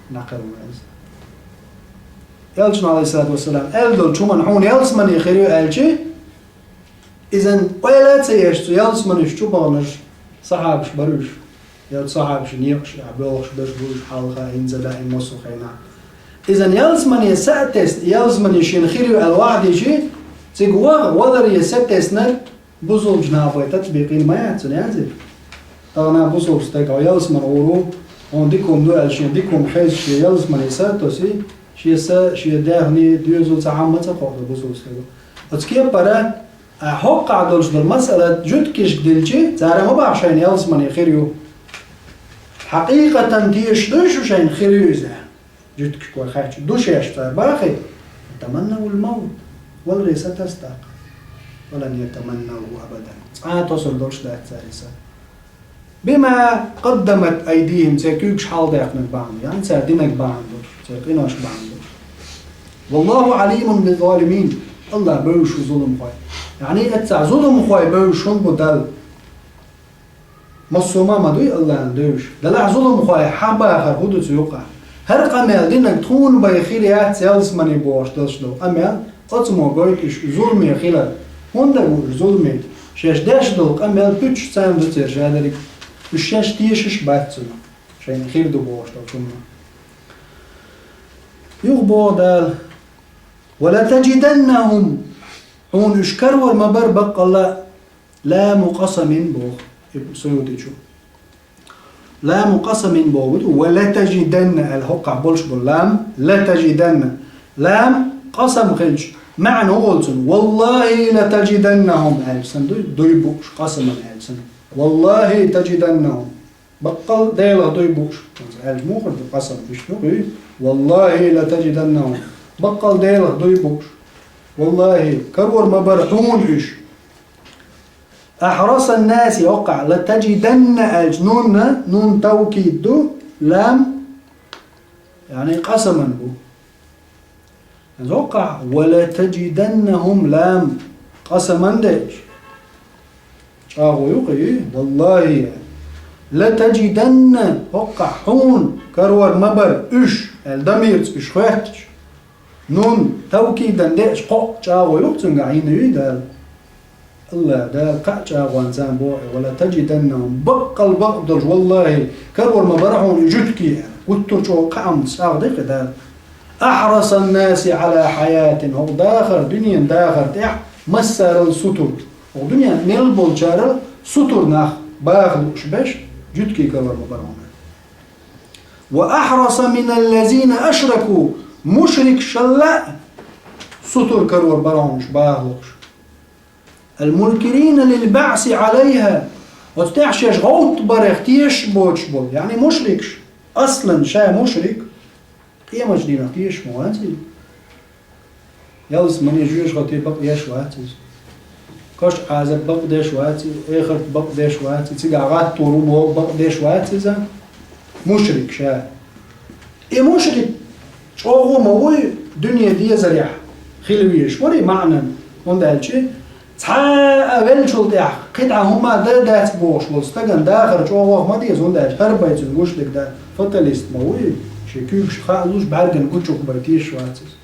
ДӀакхелхина иза. Элчано, Ӏалайхиссалату вассалам, аьлла долчу хӀуманна хьуна ялсамане хир ю аьлчи, изан ойла а ца еш, цу ялсаманеш чу баханарш сахьабаш бара уьш. Я цу сахьабашна некъаш а боьлхуш берш бу уьш хьалха, хӀинца, даим, массо а хенахь. Изан ялсамане са а тесна, ялсамане шена хир ю аьлла вахьдийчи, цига ваха, валаре са теснарг бусалбачу нахой татбикъ йина ма яц цунна, яц иза? Тахана бусалба стаг, хьо ялсамане гӀур ву, хьуна дика хӀума ду аьлла, шен дика хӀума хезча, шен ялсамане са а тосий, шен са, шен даьхни, доьзал цхьа хӀума ца кхоадо бусалба стага. Оцу кепара, а, хӀоккхахь долуш долу масала жуьгташка дилчи, цара ма боху шайна ялсамане хир ю. Хьакъикъатан тешаш дуй шу шайна хир ю иза? Жуьгташка вай хаьттича, ду шаьш цара бохий? «Таманнавул маут». Валаре са таса тӀаккха. «Ва лан ятаманнавху абадан». Цкъа а тосур долуш дац цара и са. «Бима къаддамат айдихим», церан куьйгаш хьалдаьккхинарг бахьана, яъни цара динарг бахьана долуш, церан къинош бахьана долуш. «Валлаху Ӏалимун биззалимин». АллахӀ бевзаш ву зуламхой. Яъни, эццахь зуламхой бевзаш хӀун бу Далла? Массо а ма ма дуй АллахӀна девзаш. Делахь зуламхой хьан бахар хӀун ду цу юкъахь? ХӀара къамел динарг тхуна бен хир яц ялсамане бохуш долуш долу къамел, оцу мо гойту уьш зуламе хилар. ХӀунда ву уьш зуламе? Шаьш деш долу къамел пуьташ царна ду церан шадерриг. Уьш шаьш тешаш а бац цунах, шайна хир ду бохуш долчу хӀуманах. Юха боху Дала: «Ва латаджиданнахум». Хьуна уьш карор ма бара баккъалла а, ламу къасамин боху Ибн Суютичо. Ламу къасамин бохург ду, ва латаджиданна аьлла хӀокхахь болуш болу лам, латаджиданна. Лам къасам хилча, маьӀна хӀун волу цуьнан? «Валлахи латаджиданнахум» аьлча санна дуй, дуй бууш, къасаман аьлча санна. «Валлахи таджиданнахум». Баккъал Делах дуй бууш. Аьлча муха ду къасам, иштта ду-кх и? «Валлахи латаджиданнахум». Баккъал Делах дуй бууш. Валлахи, карор ма бара хьуна уьш. «Ахьрасан наси», хӀокхахь, «латаджиданна» аьлча нунна, нун тавкид ду, лам, яъни къасаман бу. Зоккъахь, «ولتجدنهم», лам къасаман деъча. ЧӀагӀо ю кхы, валлахӀи. «لتجدن», хӀоккъахь хьуна карор ма бара уьш, аьлла, дамирца уьш хоьттуш. Нун тавкидан деъча кхоъ чӀагӀо ю кхы, цуьнга хьийна ю Дала. АллахӀ Дала кхаа чӀагӀонца боху, «ولتجدنهم», баккъал бакъ долуш, валлахӀи, карор ма бара хьуна и жуьгтий, гуттар а чӀогӀа кхаамца чӀагӀдо кхы Дала. «أحرص الناس على حياة», хӀокху дахар, дуьненан дахар тӀехь массарал сутур. ХӀокху дуьненна мел болчарал сутур нах баха лууш берш, жуьгтий карор ма бара хьуна. «وأحرص من الذين أشركوا», мушрикашал а сутур карор бара хьуна уьш баха лууш. «المنكرين للبعث عليها». Оцу тӀехь шаьш гӀовттабарех тешаш боцуш болу, яъни мушрикаш. Аслан ша мушрик, къематан дийнах тешаш ма вац иза. Ялсамане, жоьжахате бакъдеш вац иза. Кошан Ӏазап бакъдеш вац иза, эхарт бакъдеш вац иза, цигахь гӀаттор ву боху бакъдеш вац иза. Мушрик ша. И мушрик чӀогӀа ма вуй, дуьне дезарехь хила везаш вара и маьӀнан, хӀунда аьлча цхьа а веллачул тӀехь кхидӀа хӀума дан дац бохуш волу стагана дахар чӀогӀа ма деза, хӀунда аьлча хӀара бай цуьнан гуш дерг дан фаталист ма вуй, шен куьйгаш хаа луш, бӀаьргана гучух бай тешаш вац иза.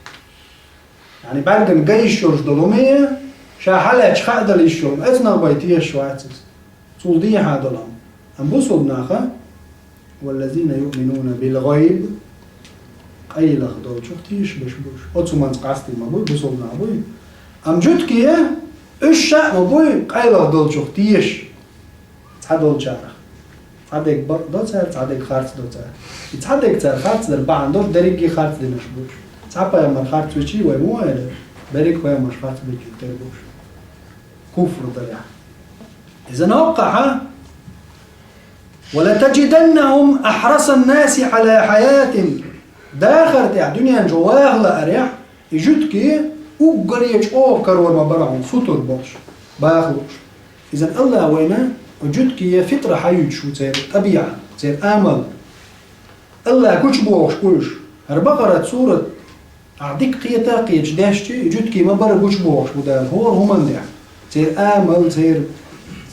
Яъни бӀаьргана ган йиш йолуш долу хӀума, ша хьалаьцча хаа дала йиш йолу хӀума, оцунах бай тешаш вац иза. Цул дехьа долу хӀума. Амма бусулба наха, «والذين يؤمنون بالغيب», къайлаха долчух тешаш берш бу уьш. Оцу хӀуманца къастийна ма буй, бусулба нах буй. Амма жуьгтий, уьш ша а ма буй, къайлаха долчух тешаш. Цхьадолчарах. Цхьа дерг бакъ до цара, цхьа дерг харц до цара. И цхьа дерг цара харц дар бахьана долуш, дерриге харц динарш бу уьш. Цхьа пайхамар харц вичий вай муха аьлла, берриг пайхамарш харц бечуьнга тера бу уьш. Куфр дарехь. Иза новкъахьа: «ولتجدنهم أحرص الناس على حياة». Дахар тӀехь дуьнен чу ваха лаарехь, и жуьгтий уггаре чӀогӀа карор ма бара хьуна, сутур болуш, баха лууш. Иза АллахӀа вайна жуьгтийн фитра хьаюьйтуш ву, церан тӀабиӀат, церан амал. АллахӀа гучубохуш бу уьш. ХӀара Бакъарат сурат, ахь дика кхета а кхеташ дешча, и жуьгтий ма бара гучубохуш бу Дала хӀора хӀуманна тӀехь. Церан амал, церан,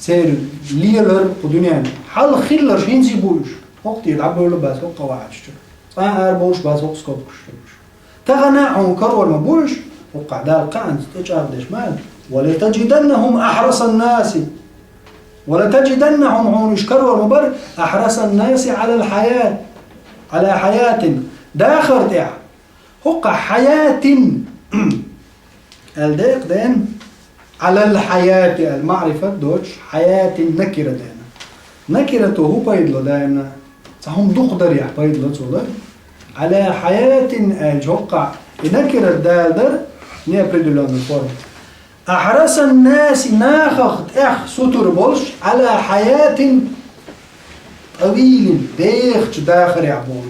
церан лелар кху дуьнен чу. Хьалха хилларш хӀинца а бу уьш. ХӀокху тӀера дӀабевлла бац хӀокху къаваьчу чу. Цкъа а арабовлуш бац хӀокху скобкаш чу уьш. Тахана а хьуна карор ма бу уьш, хӀокхахь Дала кхаанца тӀечӀагӀдеш ма аьлла: «ولتجدنهم أحرص الناس». «ولتجدنهم», хьуна уьш карор ма бара, «أحرص الناس على الحياة، على حياة». Дахар тӀехь. ХӀокхахь «حياة» аьлла декъа дена, «على الحياة» аьлла маърифат доцуш, «حياة» накира дена. Накирато хӀун пайда ло даимна? Цхьа хӀума дукха дарехь пайда ло цо, да? «على حياة» аьлча хӀокхахь и накират далар неопределённая форма. «أحرص الناس», нахах тӀех сутур болуш, «على حياة طويلة», дехачу дахарехь боху.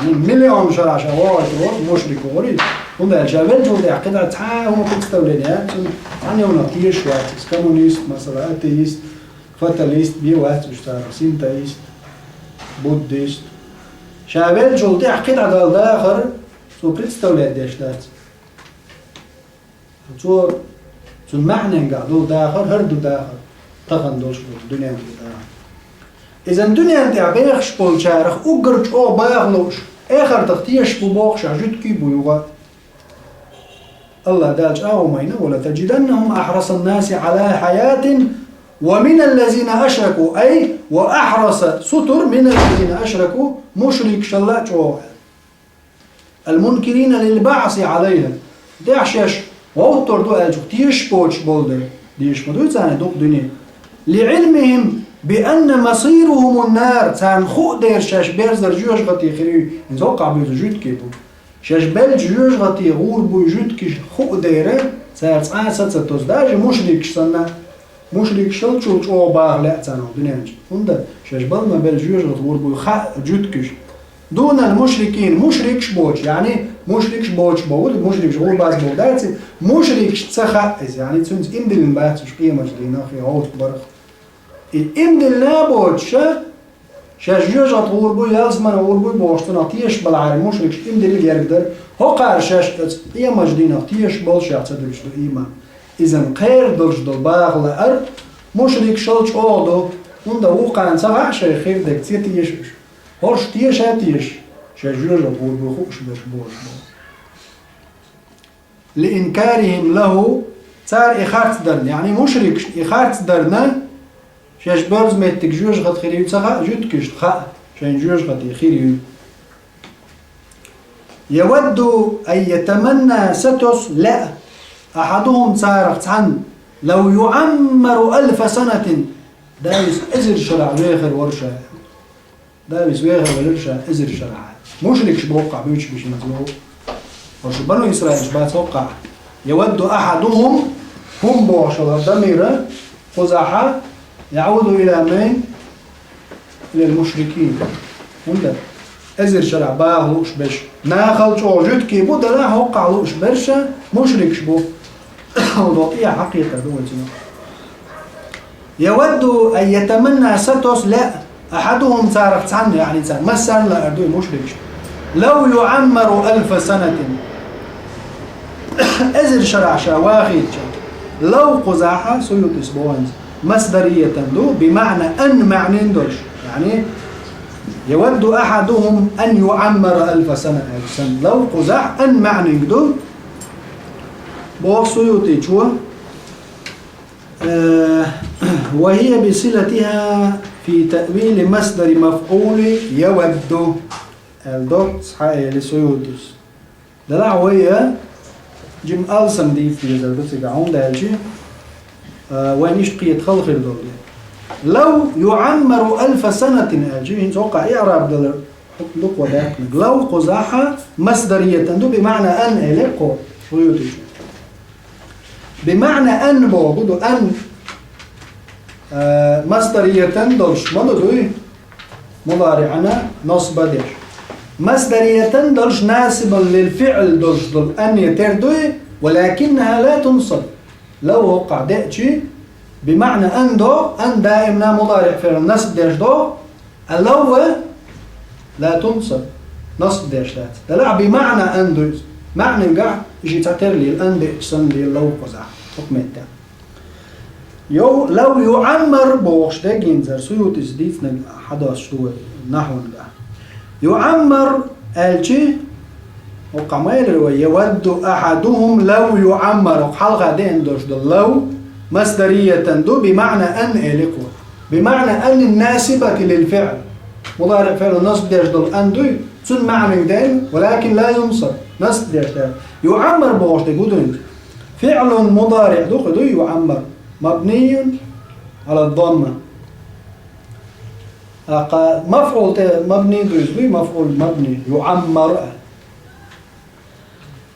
Яъни миллион шарахь ша вогӀуш волу мушрик ву гӀури, хӀунда аьлча ша веллачул тӀехь кхидӀа цхьа а хӀума представление яц цуьнан, цхьанна а хӀуманах тешаш вац иза, коммунист, масала, атеист, фаталист бен вац уьш царах, синтоист, буддист. Ша веллачул тӀехь кхидӀа долу дахар цо представлять деш дац. Цо, цуьнан маьӀненгахь долу дахар хӀара ду дахар, тахана долуш долу дуьнен тӀехь дахар. Иза дуьнен тӀехь бехаш болчарах уггар чӀогӀа баха лууш, эхартах тешаш бу бохуш а жуьгтий бу юха. АллахӀа Дала чӀагӀо ма йина: «ولتجدنهم أحرص الناس على حياة ومن الذين أشركوا», ай, «وأحرص», сутур, «من الذين أشركوا», мушрикашал а чӀогӀа. «المنكرين للبعث عليها». ТӀехь шаьш гӀовттор ду аьллачух тешаш боцуш болу дела, дешаш ма дуй царна дукха дуьне. «لعلمهم بأن مصيرهم النار», царна хуу дера шаьш берзар жоьжахате хир ю, иза хӀокхахь буьйцу жуьгтий бу. Шаьш беллачу жоьжахате гӀур буй жуьгтиш хуу дера, цара цкъа а са ца тосу, даже мушрикаш санна. Мушрикашал чул чӀогӀа баха лаьа царна дуьнен чу. ХӀунда шаьш балма белла жоьжахате гӀур буй хаьа жуьгтиш. «دون المشركين», мушрикаш боцуш, яъни мушрикаш боцуш боху, мушрикаш гӀур бац боху дац, мушрикаш ца хаьа иза, яъни цуьнца иман диллина бац уьш къематан дийнах я гӀовттабарах. И иман диллина а боцуш, шаьш жоьжахате гӀур буй, ялсамане гӀур буй бохуш, цунах тешаш балахьара мушрикаш иман дилла герга дара, ХӀокхара шаьш оцу къематдийнах тешаш болу, шех ца дуьллуш ду ийман. Иза кхера долуш долу баха лаар мушрикашал чӀогӀа ду, хӀунда вукхарна ца хаьа шайн хир дерг, ца теша уьш. ХӀорш теша а теша, шайн жоьжахати гӀур бу хууш берш болуш бу. لإنكارهم له, цара и харц дарна, яъни мушрикашна и харц дарна, шаьш боьрзу меттиг жоьжахати хир ю ца хаьа, жуьгташна хаьа, шайн жоьжахати хир ю. يود أن يتمنى, сатосу, лаьа, أحدهم, царах цхьанна, لو يعمر ألف سنة, Давис эзар шарахь вехар вара ша. Давис вехар велира ша эзар шарахь. Мушрикаш боху-кх буьйцуш бу шен цо. Хьо шу бану Исраилаш бац хӀоккхахь. يود أحدهم, хӀума бохуш хилар дамира, кхузахьа, يعود إلى من؟ إلى المشركين. ХӀунда? Эзар шарахь баха лууш берш. Нахал чӀогӀа жуьгтий бу, делахь хӀоккхахь лууш берш мушрикаш бу. ХӀунда тӀехь хьакхетар ду вай цунах. يود أن يتمنى, сатосу, лаьа, أحدهم, царах цхьанна, яъни царна массарна лаар ду и мушрикаш. لو يعمر ألف سنة. Эзар шарахь ша вахийтча. لو кхузахьа, Суютис боху хӀинца, масдариятан ду, بمعنى أن маьӀнин долуш. Яъни, يود أحدهم أن يعمر ألف سنة аьлла санна. لو кхузахь أن маьӀниг ду, боху Суютичо. Э, وهي بصلتها في تأويل مصدر مفعول يود. Аьлла доцца хьаэли Суютис. Делахь вай, э, жима алсам дийца дезар ду цигахь, хӀунда аьлча, э, вайна иштта кхета хала хир долу де. لو يعمر ألف سنة аьлча, хӀинца хӀокхахь иъраб далар хӀума дукха даьккхинарг. لو кхузахьа масдариятан ду, بمعنى أن элира кхо, Суютичо. بمعنى أن боху ду, أن, э, масдариятан долуш ма ду дуй, мудариӀана насба деш. Масдариятан долуш, ناصبا للفعل долуш долу أن я тера дуй, ولكنها لا تنصب. لو хӀокхахь деъча, بمعنى أن до, أن даимна мудариӀ фиӀл насб деш до, а لو لا تنصب, насб деш дац. Делахь بمعنى أن ду иза. МаьӀнингахь и ши цхьа тера лела, أن деъча санна лела لو кхузахь, хӀокху меттехь. Йо, لو يعمر бохуш дерг хӀинца Суютис дийцинарг хьадоссуш ду вай нахьвангахь. يعمر аьлча, хӀокхахь ма элира вай, يود أحدهم لو يعمر, хӀокху хьалха деана долуш долу لو масдариятан ду, بمعنى أن элира кхо. بمعنى أن الناصبة للفعل. МудариӀ фиӀл насб деш долу أن дуй, цуьнан маьӀниг деана, ولكن لا ينصب, насб деш дац. يعمر бохуш дерг хӀун ду хӀинца? ФиӀлун мудариӀ ду кху дуй يعمر, مبني على الضمة. ТӀаккха мафӀул тӀе мабни ду иза дуй, мафӀул мабни, يعمر.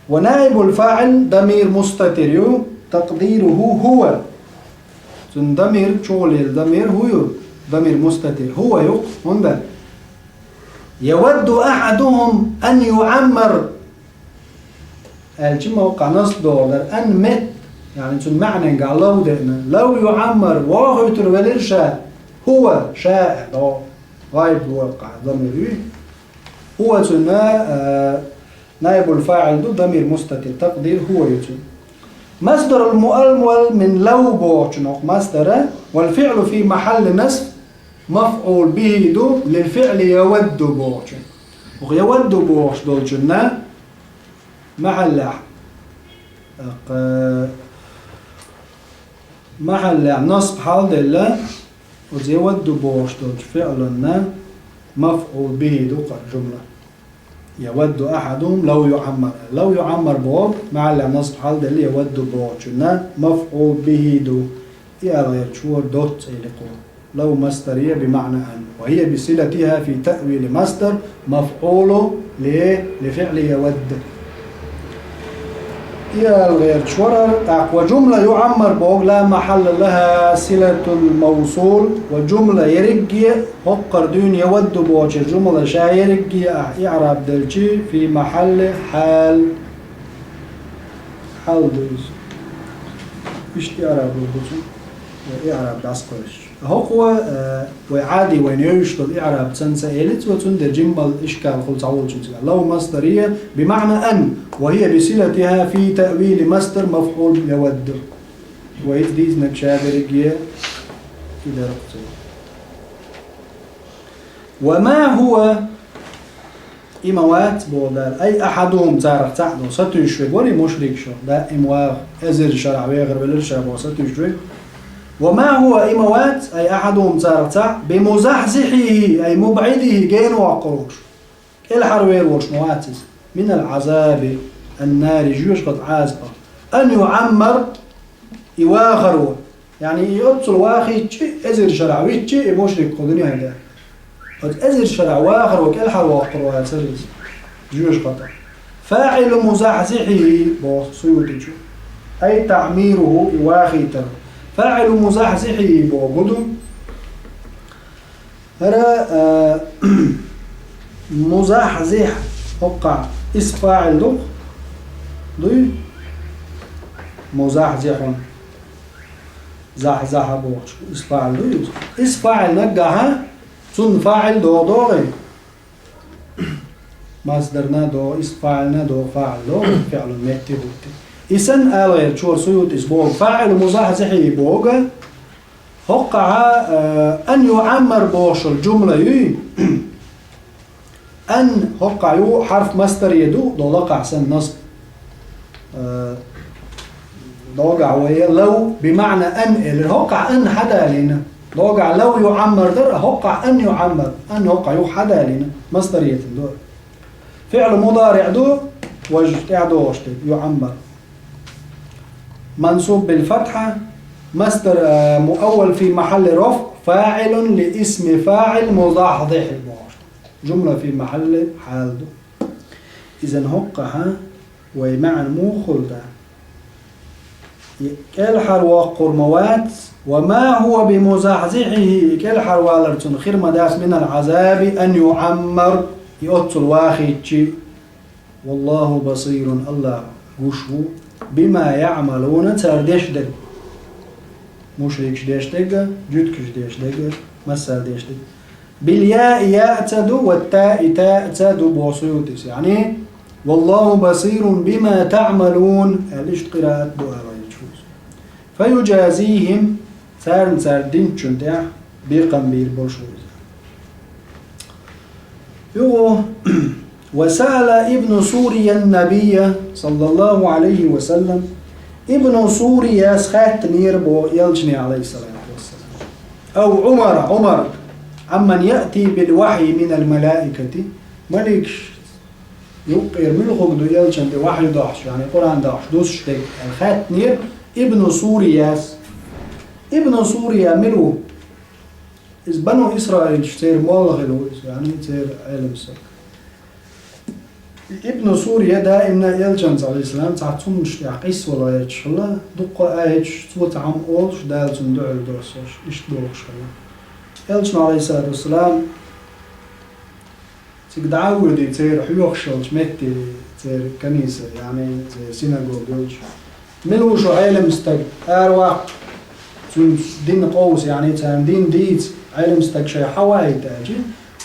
ونائب الفاعل ضمير مستتر ю, تقديره هو. Цуьнан дамир, чугӀулъелла дамир хӀун ю? Дамир мустатир. هو ю-кх, хӀунда? يود أحدهم أن يعمر аьлча ма хӀокхахь насб догӀу дара. أن метта, яъни цуьнан маьӀненгахь لو деана. لو يعمر, вохуьйтур велира ша. هو, ша, догӀу. ГӀайб ву хӀокхахь, дамир ю. هو цуьнан, а, наибул фаӀил ду, дамир мустатир, такъдир هو ю цуьнан. مصدر المؤول من لو бохучун хӀокху масдара, والفعل في محل نصب مفعول به ду, للفعل يود бохучун. ХӀокху يود бохуш долчунна махьаллехь, тӀаккха, махьаллехь насб хьалделла, оцу يود бохуш долчу фиъланна мафӀул бихӀи ду кхара жумла. يود أحدهم لو يعمر. لو يعمر боху, махьаллехь насб хьалделла يود бохучунна мафӀул бихӀи ду. И аьлла гӀерташ вара доцца элира кхо. لو مصدرية بمعنى أن، وهي بصلتها في تأويل مصدر مفعول ل، لفعل يود. И аьлла гӀерташ вара, тӀаккха وجملة يعمر боху لا محل لها صلة الموصول, ва жумла ерриге а хӀокхара дуьйна يود бохучу жумла ша ерриге а ахь иӀраб делчи في محل حال. Хьал ду иза. Иштта иӀраб лур ду цуьнан. إعراب دعسقوش. هو، آه، وعادي وين يشتغل إعراب سنسا إيلت وتندر جنبال إشكال خلص عول شنسا. لو مصدرية بمعنى أن، وهي بصلتها في تأويل مصدر مفعول يود. وإذ ديز نكشادر جيه إذا رقصوا. وما هو إموات بودال أي أحدهم تارخ تعدو ستوش في قولي مشرك شو دائم واغ أزر شرع ويغر بلر شرع بو ستوش في. وما هو إموات أي أحدهم تارخ تع بمزحزحه أي مبعده جين وقروش. الحروير وش مواتس من العذاب النار جوش قد عازقة أن يعمر يواخر. يعني يوتسل واخي تشي أزر شرع ويتشي مشرك قدني هذا. قد أزر شرع واخر وكل حال واخر واتسرز. جوش قطع. فاعل مزحزحه بو سيوتي شو. أي تعميره يواخي تر. فاعل مزحزحه بو قدم. هرا، آه، مزحزح هقع اسم فاعل دو. دوي. مزحزح. زحزح بوش. اسم فاعل دوي. اسم فاعل نقها. سن فاعل دو دوغي. مصدرنا دو، اسم فاعلنا دو، فاعل دو، فعل متي بوتي. إسن آل غير شور سيوت إس بوغ. فاعل مزحزح بوغ. هقع، آه، أن يعمر بوش الجملة يي. أن هقع يو حرف مصدر يدو، دو لقع سن نصب. آه، دوغا ويا لو بمعنى أن إلر هقع أن حدا لنا. دوغا لو يعمر در هقع أن يعمر. أن هقع يو حدا لنا. مصدر يتن دور. فعل مضارع دو وجه تعدوشت يعمر. منصوب بالفتحة. مصدر، آه، مؤول في محل رفع. فاعل لاسم فاعل مزحزح بوش. جملة في محل حال دو. إذن هقها ومعنى مو خلدا. كل حر وقر موات وما هو بمزحزحه كل حر والرتون خير مداس من العذاب أن يعمر يؤتل واخيتشي. والله بصير الله قشو بما يعملون تردش دق. مشركش ديش دق، جدكش ديش دق، مسا ديش دق. بالياء يأتد والتاء تأتد بوصيوتس. يعني، والله بصير بما تعملون. الاشت قراءة دعاء يجوز. فيجازيهم سارن سار دين تشنتع بقنبير بوشوز. يو وسأل ابن سوريا النبي صلى الله عليه وسلم. ابن سوريا سخات نير بو يلجني عليه الصلاة والسلام. أو عمر، عمر، عمن يأتي بالوحي من الملائكة. ملك يقير من خبدو يلجن دي وحي دوحش، يعني قرآن دوحش، دوس شتيك. الخات نير ابن سوريا. ابن سوريا ملو. إذ بنو إسرائيل شتير مولغلو، يعني تير علم سك. ابن سوريا دائما يلجن عليه السلام، تعطون شتيا قيس ولا يتشلا، دقة آيتش، صوت عم أولش، دالتون دعل دوسوش، إش دوخش خلا. يلجن عليه الصلاة والسلام، تيك دعوة دي تير حيوخ شلش متي تير كنيسة، يعني تير سيناغوغ دوش. ملوشو علم استك أرواح. تون دين قوس، يعني تان دين ديت علم استك شي حواي تاجي.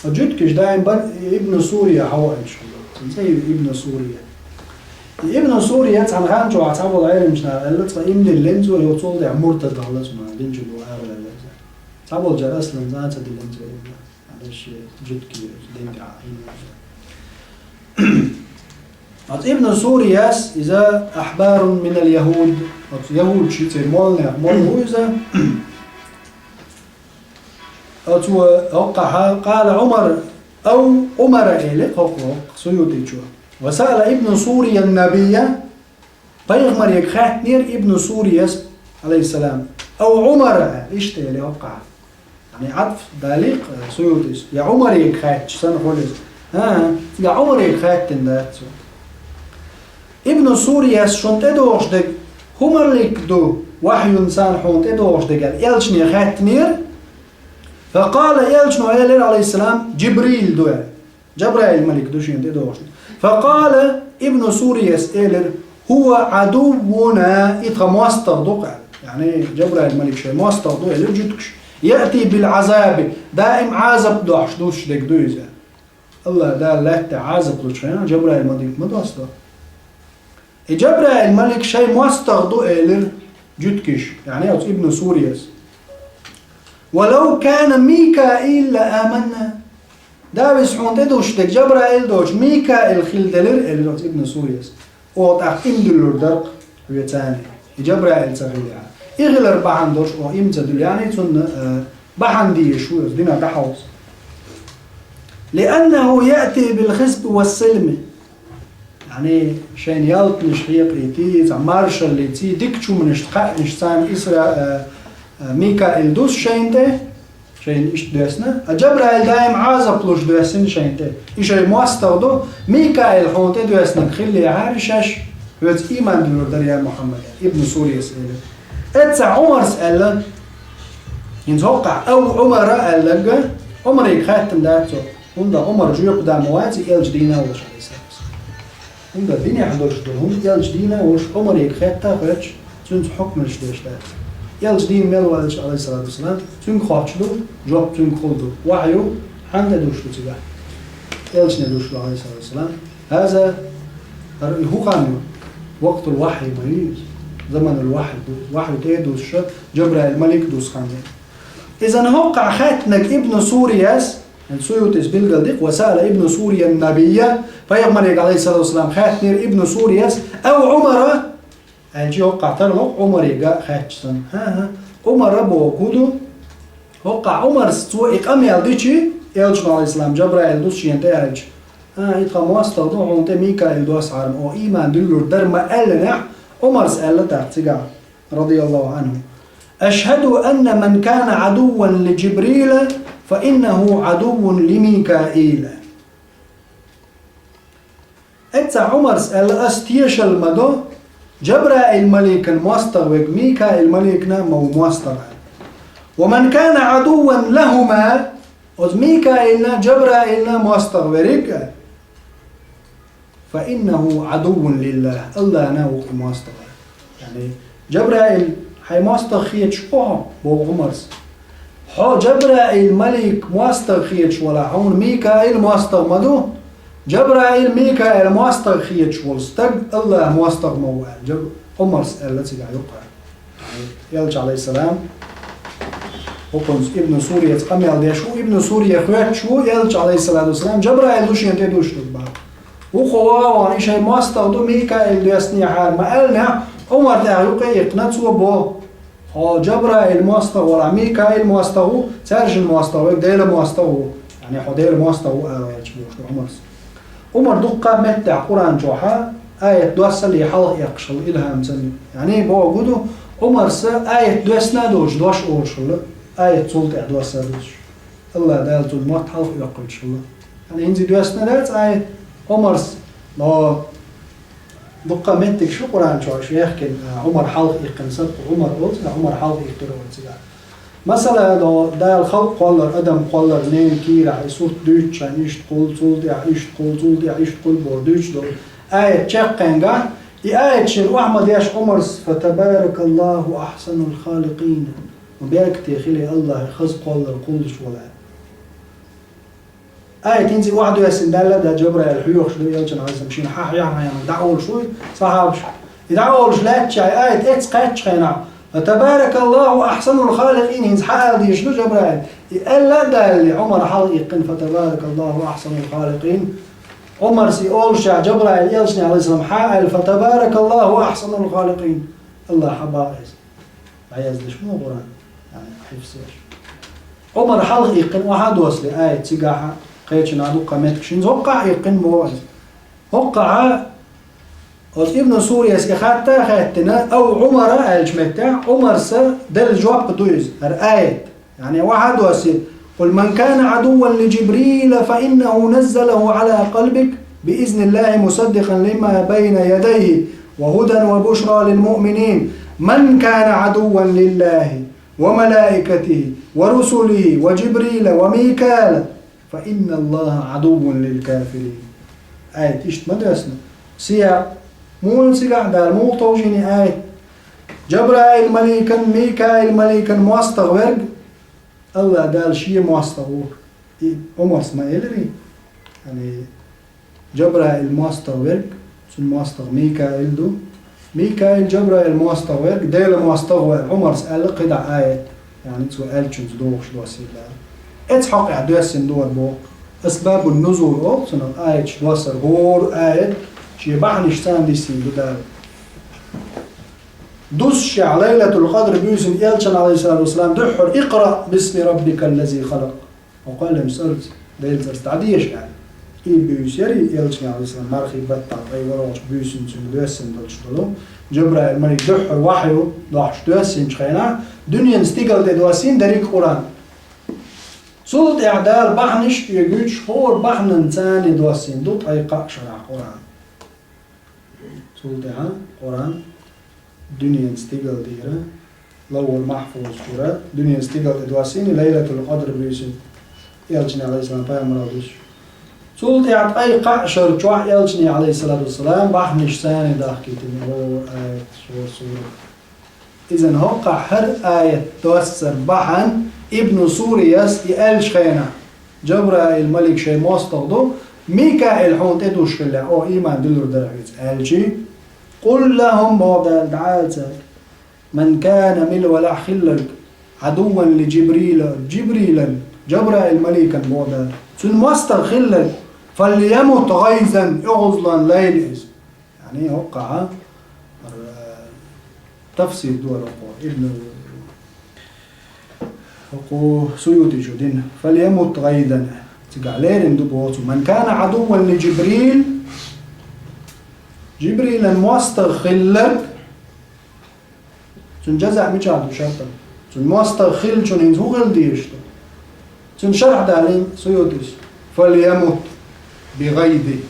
وجدكش دائم بن ابن سوريا حواي شو. تنسي ابن سوريا. ابن سوريا تان غانجو عتابو العلم شنا، اللي تقا إمن اللينزو يوصل دي مرتد الله سبحانه، لينجو دو آغل اللينزو. تابو الجرس لنزانة دي لينزو إبن. هذا الشيء جد كي دين دعا. عاد ابن سورياس إذا أحبار من اليهود، عاد يهود شي تي مول نه، مول هو إذا. عاد هو وقع قال عمر أو عمر إلي قوق قوق سيوطي شو. وسأل ابن سوريا النبي، بيغمر يك خاتنير ابن سورياس عليه السلام. أو عمر إشتي إلي وقع. يعني عطف داليق، آه، سيوطي. يا عمر يك خاتش سن خلص. ها، يا عمر يك خاتن داتسو. ابن سورياس شون تدوش دق، هم اللي كدو وحي إنسان حون تدوش دق، يلشني خاتنير. فقال يلشنو إلير عليه السلام، جبريل دو يعني. جبرائيل ملك دوشين تدوش. فقال ابن سورياس إلير، هو عدونا إتخا مواستر دقع. Яъни, Жабраил малик шайн мостагӀа ду, элира жуьгташа. يأتي بالعذاب, даим Ӏазап дохьуш дуссуш дерг ду иза. АллахӀ Дала лаьтта тӀа Ӏазап лучу хенахь Жабраил малик ма доссадо. И Жабраил малик шайн мостагӀа ду, элира жуьгташа, яъни оцу Ибн Сурияс. ولو كان ميكائيل لآمنا. Дала, иза хьуна тӀедуссуш дерг Жабраил доцуш, Микаил хилла делира, элира оцу Ибн Сурияс. Оха тӀаккха иман дуьллур дара-кх хьоьца. И Жабраил ца хилахь. И хилар бахьана долуш оха иман ца дуьллу, яъни цунна, э, бахьана дезаш ву иза динах дӀахьовса. لأنه يأتي بالخصب والسلم. Яъни, шайна ялтанаш хьекъалийти, цхьа маршаллица, дикачу хӀуманашца, кхаънашца царна Исра-, э, э, Микаил дуссу шайна тӀе, шайна иштта доьссина, а Жабраил даим Ӏазап луш доьссина шайна тӀе. И шайн мостагӀа ду, Микаил хьуна тӀе доьссинарг хиллехьара шаьш, хьоьца иман дуьллур дара, я Мухьаммад, Ибн Сурияс элира. Эцца Ӏумарс аьлла, хӀинца хӀоккхахь, ау Ӏумара аьлларг, Ӏумаре хаьттина дац цо, хӀунда Ӏумар жоьпа да ма вац и элча дийна волуш, алейхиссалату вассалам. ХӀунда динехь долуш ду, хӀунда элча дийна а волуш, Ӏумаре хаьтта а хоьттуш, цуьнца хьукмаш деш дац. Элча дийна мел ву элча, алейхиссалату вассалам, цуьнга хоттуш ду, жоп цуьнга хуьлу ду. Вахью хьанна тӀе дуссуш ду цигахь? Элчане дуссуш ду, алейхиссалату вассалам. ХӀаза, хӀара и хӀун хан ю? Вакътул вахьйи ма ю иза. Заманул вахьйи ду. Вахью тӀе а дуссуш, Жабраил малик а дуссу хан ю. Иза хӀоккхахь хаьттинарг Ибн Сурияс, Суютис билгалдикъ, ва саъала Ибн Сурия ан-набийя, пайхамарега, алейхиссалату вассалам, хаьттинера Ибн Сурияс, ау Ӏумара, аьлча, хӀоккхахь тарло Ӏумарега хаьттича санна. ХӀан-хӀа, Ӏумара бохург ду, хӀоккхахь Ӏумарс цо и къамел дичи, элчано, алейхиссалам, Жабраил ду шена тӀе аьлча. А, и тхан мостагӀа ду, хьуна тӀе Микаил доссахьара, оха иман дуьллур дара ма аьллинехь, Ӏумарс аьлла тӀаккха цигахь, радияллаху Ӏанху. أشهد أن من كان عدوا لجبريل فإنه عدو لميكائيل. Эцца Ӏумарс аьлла, ас тешалла ма до, Жабраил маликан мостагӀа верг Микаил маликна ма ву мостагӀа. ومن كان عدوا لهما, оцу Микаилна, Жабраилна мостагӀа верг а, فإنه عدو لله, АллахӀна ву и мостагӀа. Яъни, Жабраил, хьайн мостагӀа хеташ ву хьо, боху Ӏумарс. Хьо Жабраил малик мостагӀа хеташ валахь, хьуна Микаил мостагӀа ма ду. Жабраил, Микаил мостагӀа хеташ волу стаг АллахӀ мостагӀа ма ву аьлла, Жаб-, Ӏумарс аьлла цигахь юкъара. Элча, алейхиссалам, хӀокхунца Ибн Сурияца къамел деш ву. Ибн Сурия хоьттуш ву, Элча, алейхиссалату вассалам, Жабраил ду шена тӀе дуссуш дерг боху. Вукхо ваха вахана, и шайн мостагӀа ду, Микаил доьссинехьара ма аьллинехь, Ӏумар тӀехь юкъе а иккхина, цо боху: «Хьо Жабраил мостагӀа валахь, Микаил мостагӀа ву, цаьршинна мостагӀа верг Делан мостагӀа ву». Яъни, хьо Делан мостагӀа ву ала гӀерташ бохуш ду Ӏумарс. Ӏумар дуккха а меттехь Къуръан чохьа аят доссале хьалха эккхаш хилла, илхьам санна. Яъни, бохург ду, Ӏумарса аят доьссина а доцуш, дош олуш хилла, аят цул тӀаьхьа досса а доцуш. АллахӀ Дала цунна мотт хьалха оьккхуьйтуш хилла. Яъни, хӀинца доьссина дац аят, Ӏумарс, но дуккха а меттигаш ю Къуръан чохь уьш яьхкина, а, Ӏумар хьалха иккхина сатта, Ӏумар олу цигахь, Ӏумар хьалха иккхира олу цигахь. Масала, до-, Дала халкъ кхоллар, адам кхоллар, ненан кийрахь, и сурт дуьйцуш шайна иштта кхуллу, цул тӀаьхьа иштта кхуллу, цул тӀаьхьа иштта кхуллу боху дуьйцуш долу аят чекхенгахь, и аят шена охьа ма деш Ӏумарс: «Фатабаракаллаху ахсанул халикъин». Беркате хили АллахӀ, хаза кхоллар кхуллуш вала. Аят хӀинца охьадоьссина даьлла а дац, Жабраил хьоьхуш ду, Элчанна, алейхиссалам, шена хьан хьехьа хьайна дӀаолуш ву сахьабаш. И дӀаолуш лаьттачохь, аят эцна кхаьччу хенахь, «Фатабаракаллаху ахсанул халикъин», хӀинца хьан ала дезаш ду Жабраил. И аьлла а далале, Ӏумар хьалха иккхина: «Фатабаракаллаху ахсанул халикъин». Ӏумарс и олушехь, Жабраил Элчане, алейхиссалам, хьан аьлла: «Фатабаракаллаху ахсанул халикъин». АллахӀ хьан бакъ иза. ДӀаяздеш ма ву Къуръан, яъни, хьифз еш. Ӏумар хьалха иккхина, охьа а доссале, аят цигахь а, кхечанхьа дуккха а меттигаш, хӀинца хӀоккхахь а иккхина боху иза. ХӀоккхахь а, оцу Ибн Сурияс и хатта а хаьттина, «Ау Ӏумара» аьллачу меттехь, Ӏумарса делла жоп ду иза, хӀара аят. Яъни, охьа а доссий: «قل من كان عدوا لجبريل فإنه نزله على قلبك بإذن الله مصدقا لما بين يديه وهدى وبشرى للمؤمنين من كان عدوا لله وملائكته ورسله وجبريل وميكال فإن الله عدو للكافرين». Аят иштта ма доьссина. Сиякъ муха ю цигахь, Дала муха товжийна аят? Джабраил маликан, Микаил маликан мостагӀа верг АллахӀ Дала шен мостагӀа ву. И Ӏумарс ма элирий? Яъни, Джабраил мостагӀа верг, цун мостагӀа Микаил ду. Микаил, Джабраил мостагӀа верг, Дела мостагӀа ва Ӏумарс аьлла кхидӀа аят. Яъни, цу аьллачунца догӀуш доссийла. Эцу хьокъехь доьссина ду ара боху. Асбабун нузул олу цунах, аяташ доссар, хӀора аят шен бахьанаш царна диссийна ду Дала. Дуссушехь, Лайлатул-Къадр буьйсина элчанна, Ӏалайхиссалату вассалам, дуьххьара «Икъраъ бисми раббикал лази халакъ». Хьо кхоьллинчу цӀарца, Делан цӀарца дӀадеша аьлла. И буьйса яра и элчане, Ӏалайхиссалам, мархий баттахь, ткъе ворхӀалгӀачу буьйсина цуьнга доьссина долчу долу. Джабраил малик дуьххьара вахьйу дохьуш доьссинчу хенахь, дуьненан стигала тӀе доссийна дерриг а Къуръан. Цул тӀаьхьа Дала бахьанаш а оьгуьйтуш, хӀора бахьанан царна доссийна ду ткъе кхаа шарахь Къуръан. Цул тӀаьхьа Къуръан дуьненан стигала тӀера, Лавхьул-Махьфуз чуьра, дуьненан стигала тӀе доссийна, Лайлатул-Къадр буьйсина, элчане, Ӏалайхиссалам, пайхамарал дуьсуш. Цул тӀаьхьа ткъе кхаа шар чохь элчане, Ӏалайхиссалату вассалам, бахьанаш царна дахкийтина, хӀора аят, хӀора сурат. Изан хӀокхахь хӀара аят доссар бахьана Ибну Сурияс и аьллачу хенахь, Джабраил малик шайн мостагӀа ду, Микаил хьуна тӀедуссуш хиллехь, хьо ийман дуьллур дара хьоьца аьлча, «Къул лахӀум», боху Дала, дӀаала цаьрга, «ман кана», мила велахь хилларг, «Ӏадувван ли Джибрила», Джибрилан, Джабраил маликан, боху Дала, цуьнан мостагӀа хилларг, «фалъямут гъайзан», оьгӀазлонан лайла иза. Яъни, хӀокхахь, э, тафсир ду ара хӀокхо, Ибн, хӀокхо Суютичо дина. «Фалъямут гъайзан». Цигахь лерина ду боху цо. «Ман кана Ӏадувван ли Джибрил», Джибрилан мостагӀа хилларг, цуьнан жаза мичахь ду шарта? Цуьнан мостагӀа хиллачун хӀинца хӀун хила дезаш ду? Цуьнан шархь далийна Суютис: «Фалъямут би гъайзи».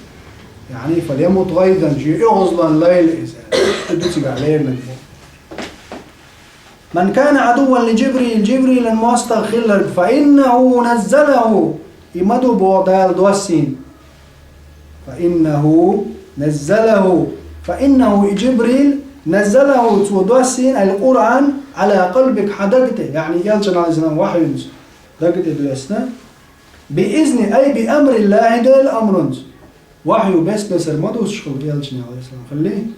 Яъни, «фалъямут гъайзан», шен оьгӀазлонан лайла иза. И ду цигахь леринарг бу. «Ман кана Ӏадувван ли Джибрил», Джибрилан мостагӀа хилларг, «фаиннахӀу наззалахӀу», и ма ду боху Дала доссийна. «Фаиннаху наззалаху», фаиннаху, и Джибрил, наззалаху, цо доссийна, ал-Къуръан, «Ӏала къалбик», хьан даг тӀе, яъни элчанна, Ӏалайхиссалам, вахьйунца даг тӀе доьссина, «би изни», ай «би амриллахӀи», Делан амрунца. Вахью бес-бесара ма дуссуш хилла элчане, Ӏалайхиссалам, хиллий?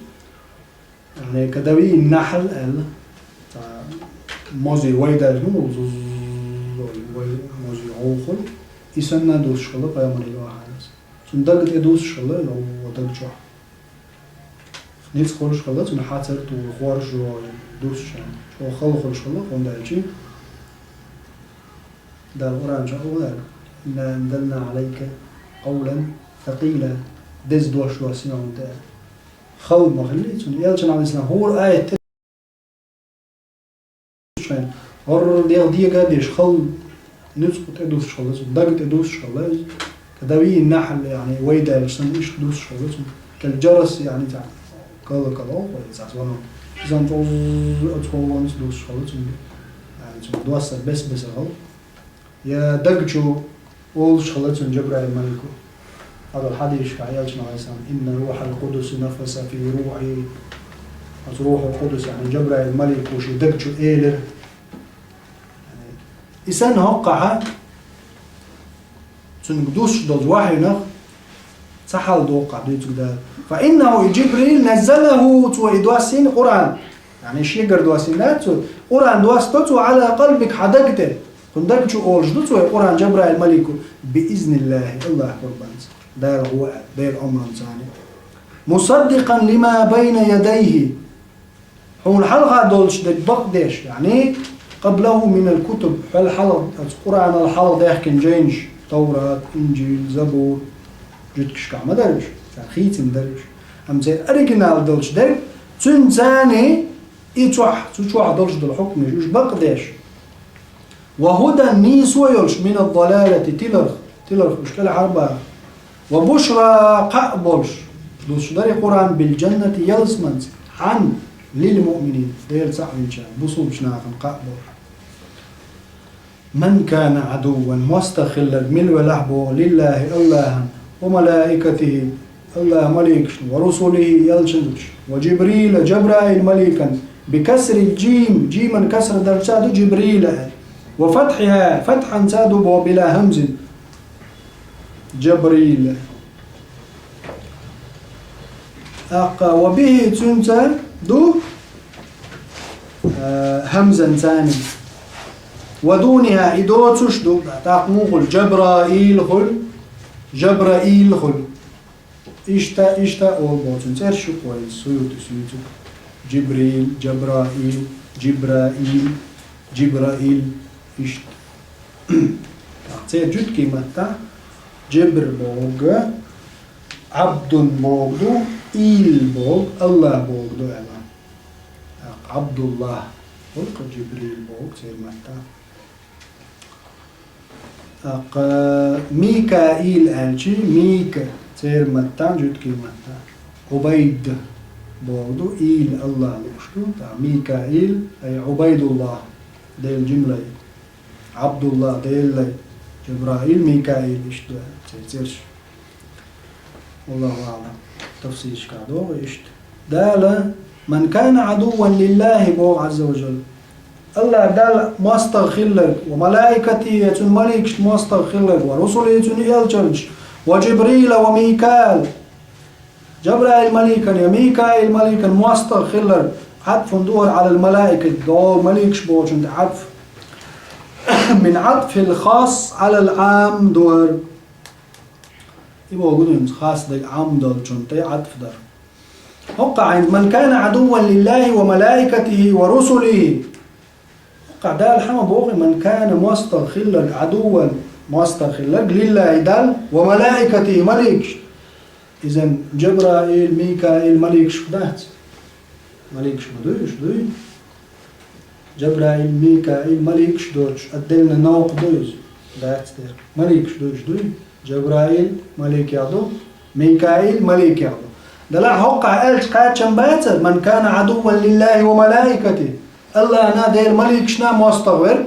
Яъни, «кадавийин нахьл» аьлла, цхьа мозий вай даьлла хӀума, зуз-, вай мозий гӀовхал, и санна дуссуш хилла пайхамаран вахьйунца. Цуьнан даг тӀе дуссуш хилла, йо, даг чохь. Ницкъ хуьлуш хилла, цуьнан хьацар а тухуш, хоржо дуссуш, чӀогӀа хала хуьлуш хилла, хӀунда аьлча Дала Къуръан чохь аьлла: «Инна анзална Ӏалайка къавлан сакъила», деза дош доссийна хьуна тӀе. Хала ма хиллий цуьнан, элчанна, Ӏалайхиссалам, хӀора аят тӀе шайн. ХӀорра дегӀ дега а деш, хала ницкъ тӀе дуссуш хилла цуьнан, даг тӀе дуссуш хилла иза. «Кадавийин нахьл», яъни, вай даьлча санна иштта дуссуш хилла цуьнан. Кал-жарас, яъни, цхьа кала-кала вай цхьа звонок. Иза чӀогӀа оцу хӀоллонца дуссуш хилла цуьнан. Яъни, цуьнан доссар бес-бесара хилла. Я даг чу олуш хилла цуьнан Джабраил малико. Хьадал хьадисашкахь элчано, Ӏалайхиссалам: «Инна рухьал къудуси нафаса фи рухьи». Оцу рухьул къудус, яъни Джабраил малико шен даг чу элира. И санна хӀокхахь, цуьнга дуссуш долчу вахьйунах цхьа хьал доккхахь дуьйцург Дала. «Фа иннаху», и Джибрил, «наззалаху», цо и доссийна Къуръан. Яъни шегара доссийна дац цо. Къуръан доссадо цо «Ӏала къалбик», хьан даг тӀе. Кхунна даг чу олуш ду цо и Къуръан Джабраил малико, «би изниллахӀи», АллахӀ къурбанца. Дала гӀо аьлла, Делан омранца. «Мусаддикъан лима байна ядайхӀи». Хьуна хьалха долчу дерг бакъдеш, яъни, «къаблахӀу минал кутуб», хьол хьалха, оцу Къуръанал хьалха даьхкина жайнаш, Таврат, Инжил, Забур, жуьгташкахь ма дара уьш, цара хийцина дара уьш. Амма церан оригинал долчу дерг, цуьнан царний и чохь, цу чохь долуш долу хьукмаш, уьш бакъдеш. «Ва хӀудан», нийсо йолуш, «минад-далалати», тиларх, тиларх уьш кӀелхьарбаха. «Ва бушра», кхаъ болуш, дуссуш дара и Къуръан, «бил-жаннати», ялсаманица, хьанна, «лил-муъминин», Дела цхьаъ винчарна, бусулбачу нахана кхаъ болуш. «Ман кана Ӏадувван», мостагӀа хилларг мила велахь боху, «лиллахӀи», АллахӀан, «ва малаикатихӀи», АллахӀан маликашна, «ва русулихӀи», элчанаш, «ва Джибрила», Джабраил маликан, بكسر الجيم, джиман касра дарца ду Джибрил. وفتحها, фатхӀанца ду бо بلا همز. Джабрил. ТӀаккха وبه цунца ду, э, хӀамзанцани. ودونها, и доцуш ду, тӀаккха муха хуьлу, Джабраил хуьлу, Джабраил хуьлу. Иштта, иштта олу боху цуьнан цӀераш ю кхойла, Суютис юьйцург. Джибрил, Джабраил, Джибраил, Джибраил, иштта. ТӀаккха церан жуьгтийн маттахь Джибр бохург, Абдун бохург ду, Ил бохург, Аллах бохург ду аьлла. ТӀаккха Абдуллах, хӀокху Джибрил бохург церан маттахь. ТӀаккха Микаил аьлчи, Мика, церан маттахь, жуьгтийн маттахь. Ӏубайд бохург ду, Ил Аллах лууш ду, тӀаккха Микаил, ай Ӏубайдуллах, Делан жима лай. Ӏабдуллах, Делан лай. Джабраил, Микаил, иштта ду, церан цӀераш. والله أعلم. Тафсирашкахь догӀу иштта. Дала, من كان عدوا لله боху عز وجل. Аллах Далла мостагӀа хилларг, وملائكته, я цуьнан маликашна мостагӀа хилларг, ورسله, цуьнан элчанаш, وجبريل وميكال. Джабраил маликан я Микаил маликан мостагӀа хилларг, عطف ду хӀара على الملائكة, догӀу маликаш бохучунна тӀе عطف. من عطف الخاص على العام ду хӀара. И бохург ду хӀинца хас дерг Ӏам долчунна тӀе Ӏатф дар. ХӀокхахь хьайна, من كان عدوا لله وملائكته ورسله. ХӀокхахь Дала хьан ма боху, من كان мостагӀа хилларг, عدوا мостагӀа хилларг, لله Далла, وملائكته маликаш. Изан Джабраил, Микаил маликаш дац? Маликаш ма дуй уьш, дуй? Джабраил, Микаил маликаш доцуш, отдельно новкъа ду иза? Дац дера. Маликаш ду уьш, дуй? Джабраил маликех ду, Микаил маликех ду. Делахь хӀокхахь аьлча кхачам бацара, من كان عدوا لله وملائكته. Аллахьна, Делан маликашна мостагӀа верг,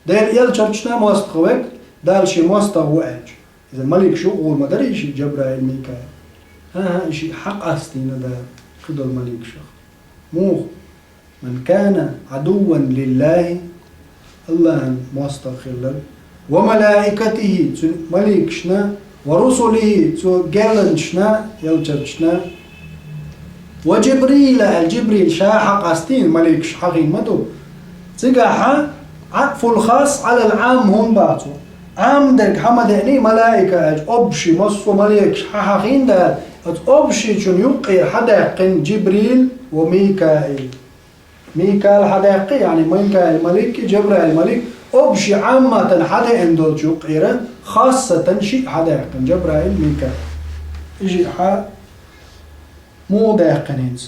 Делан элчанашна мостагӀа верг, Дала шен мостагӀа ву аьлча. Иза маликаш юкъа гӀур ма дарий ши Джабраил, Микаил? ХӀан-хӀа, и шиъ хьакъ астийна Дала кхидолу маликашах. Муха? من كان عدوا لله, Аллахьан мостагӀа хилларг, وملائكته, цуьнан маликашна, ورسله, цо гелланашна, элчанашна, وجبريل аьлла, Джибрил ша хьакъ астийна, маликаш хьахийна ма ду. Цигахь عطف الخاص على العام хӀунда боху? Ӏам дерг хьан ма деъний малаика аьлча, общий массо а маликаш хьан хьахийна Дала, оцу общийчун юккъера хьан даьккхина Джибрил ва Микаил? Микаил хьан даьккхи, яъни Микаил малик и Джабраил малик, общий Ӏамматан хьан деъна долчу юккъера, хассатан шиъ хьан даьккхина, Джабраил, Микаил. И шиъ хьан муха даьккхина хӀинца?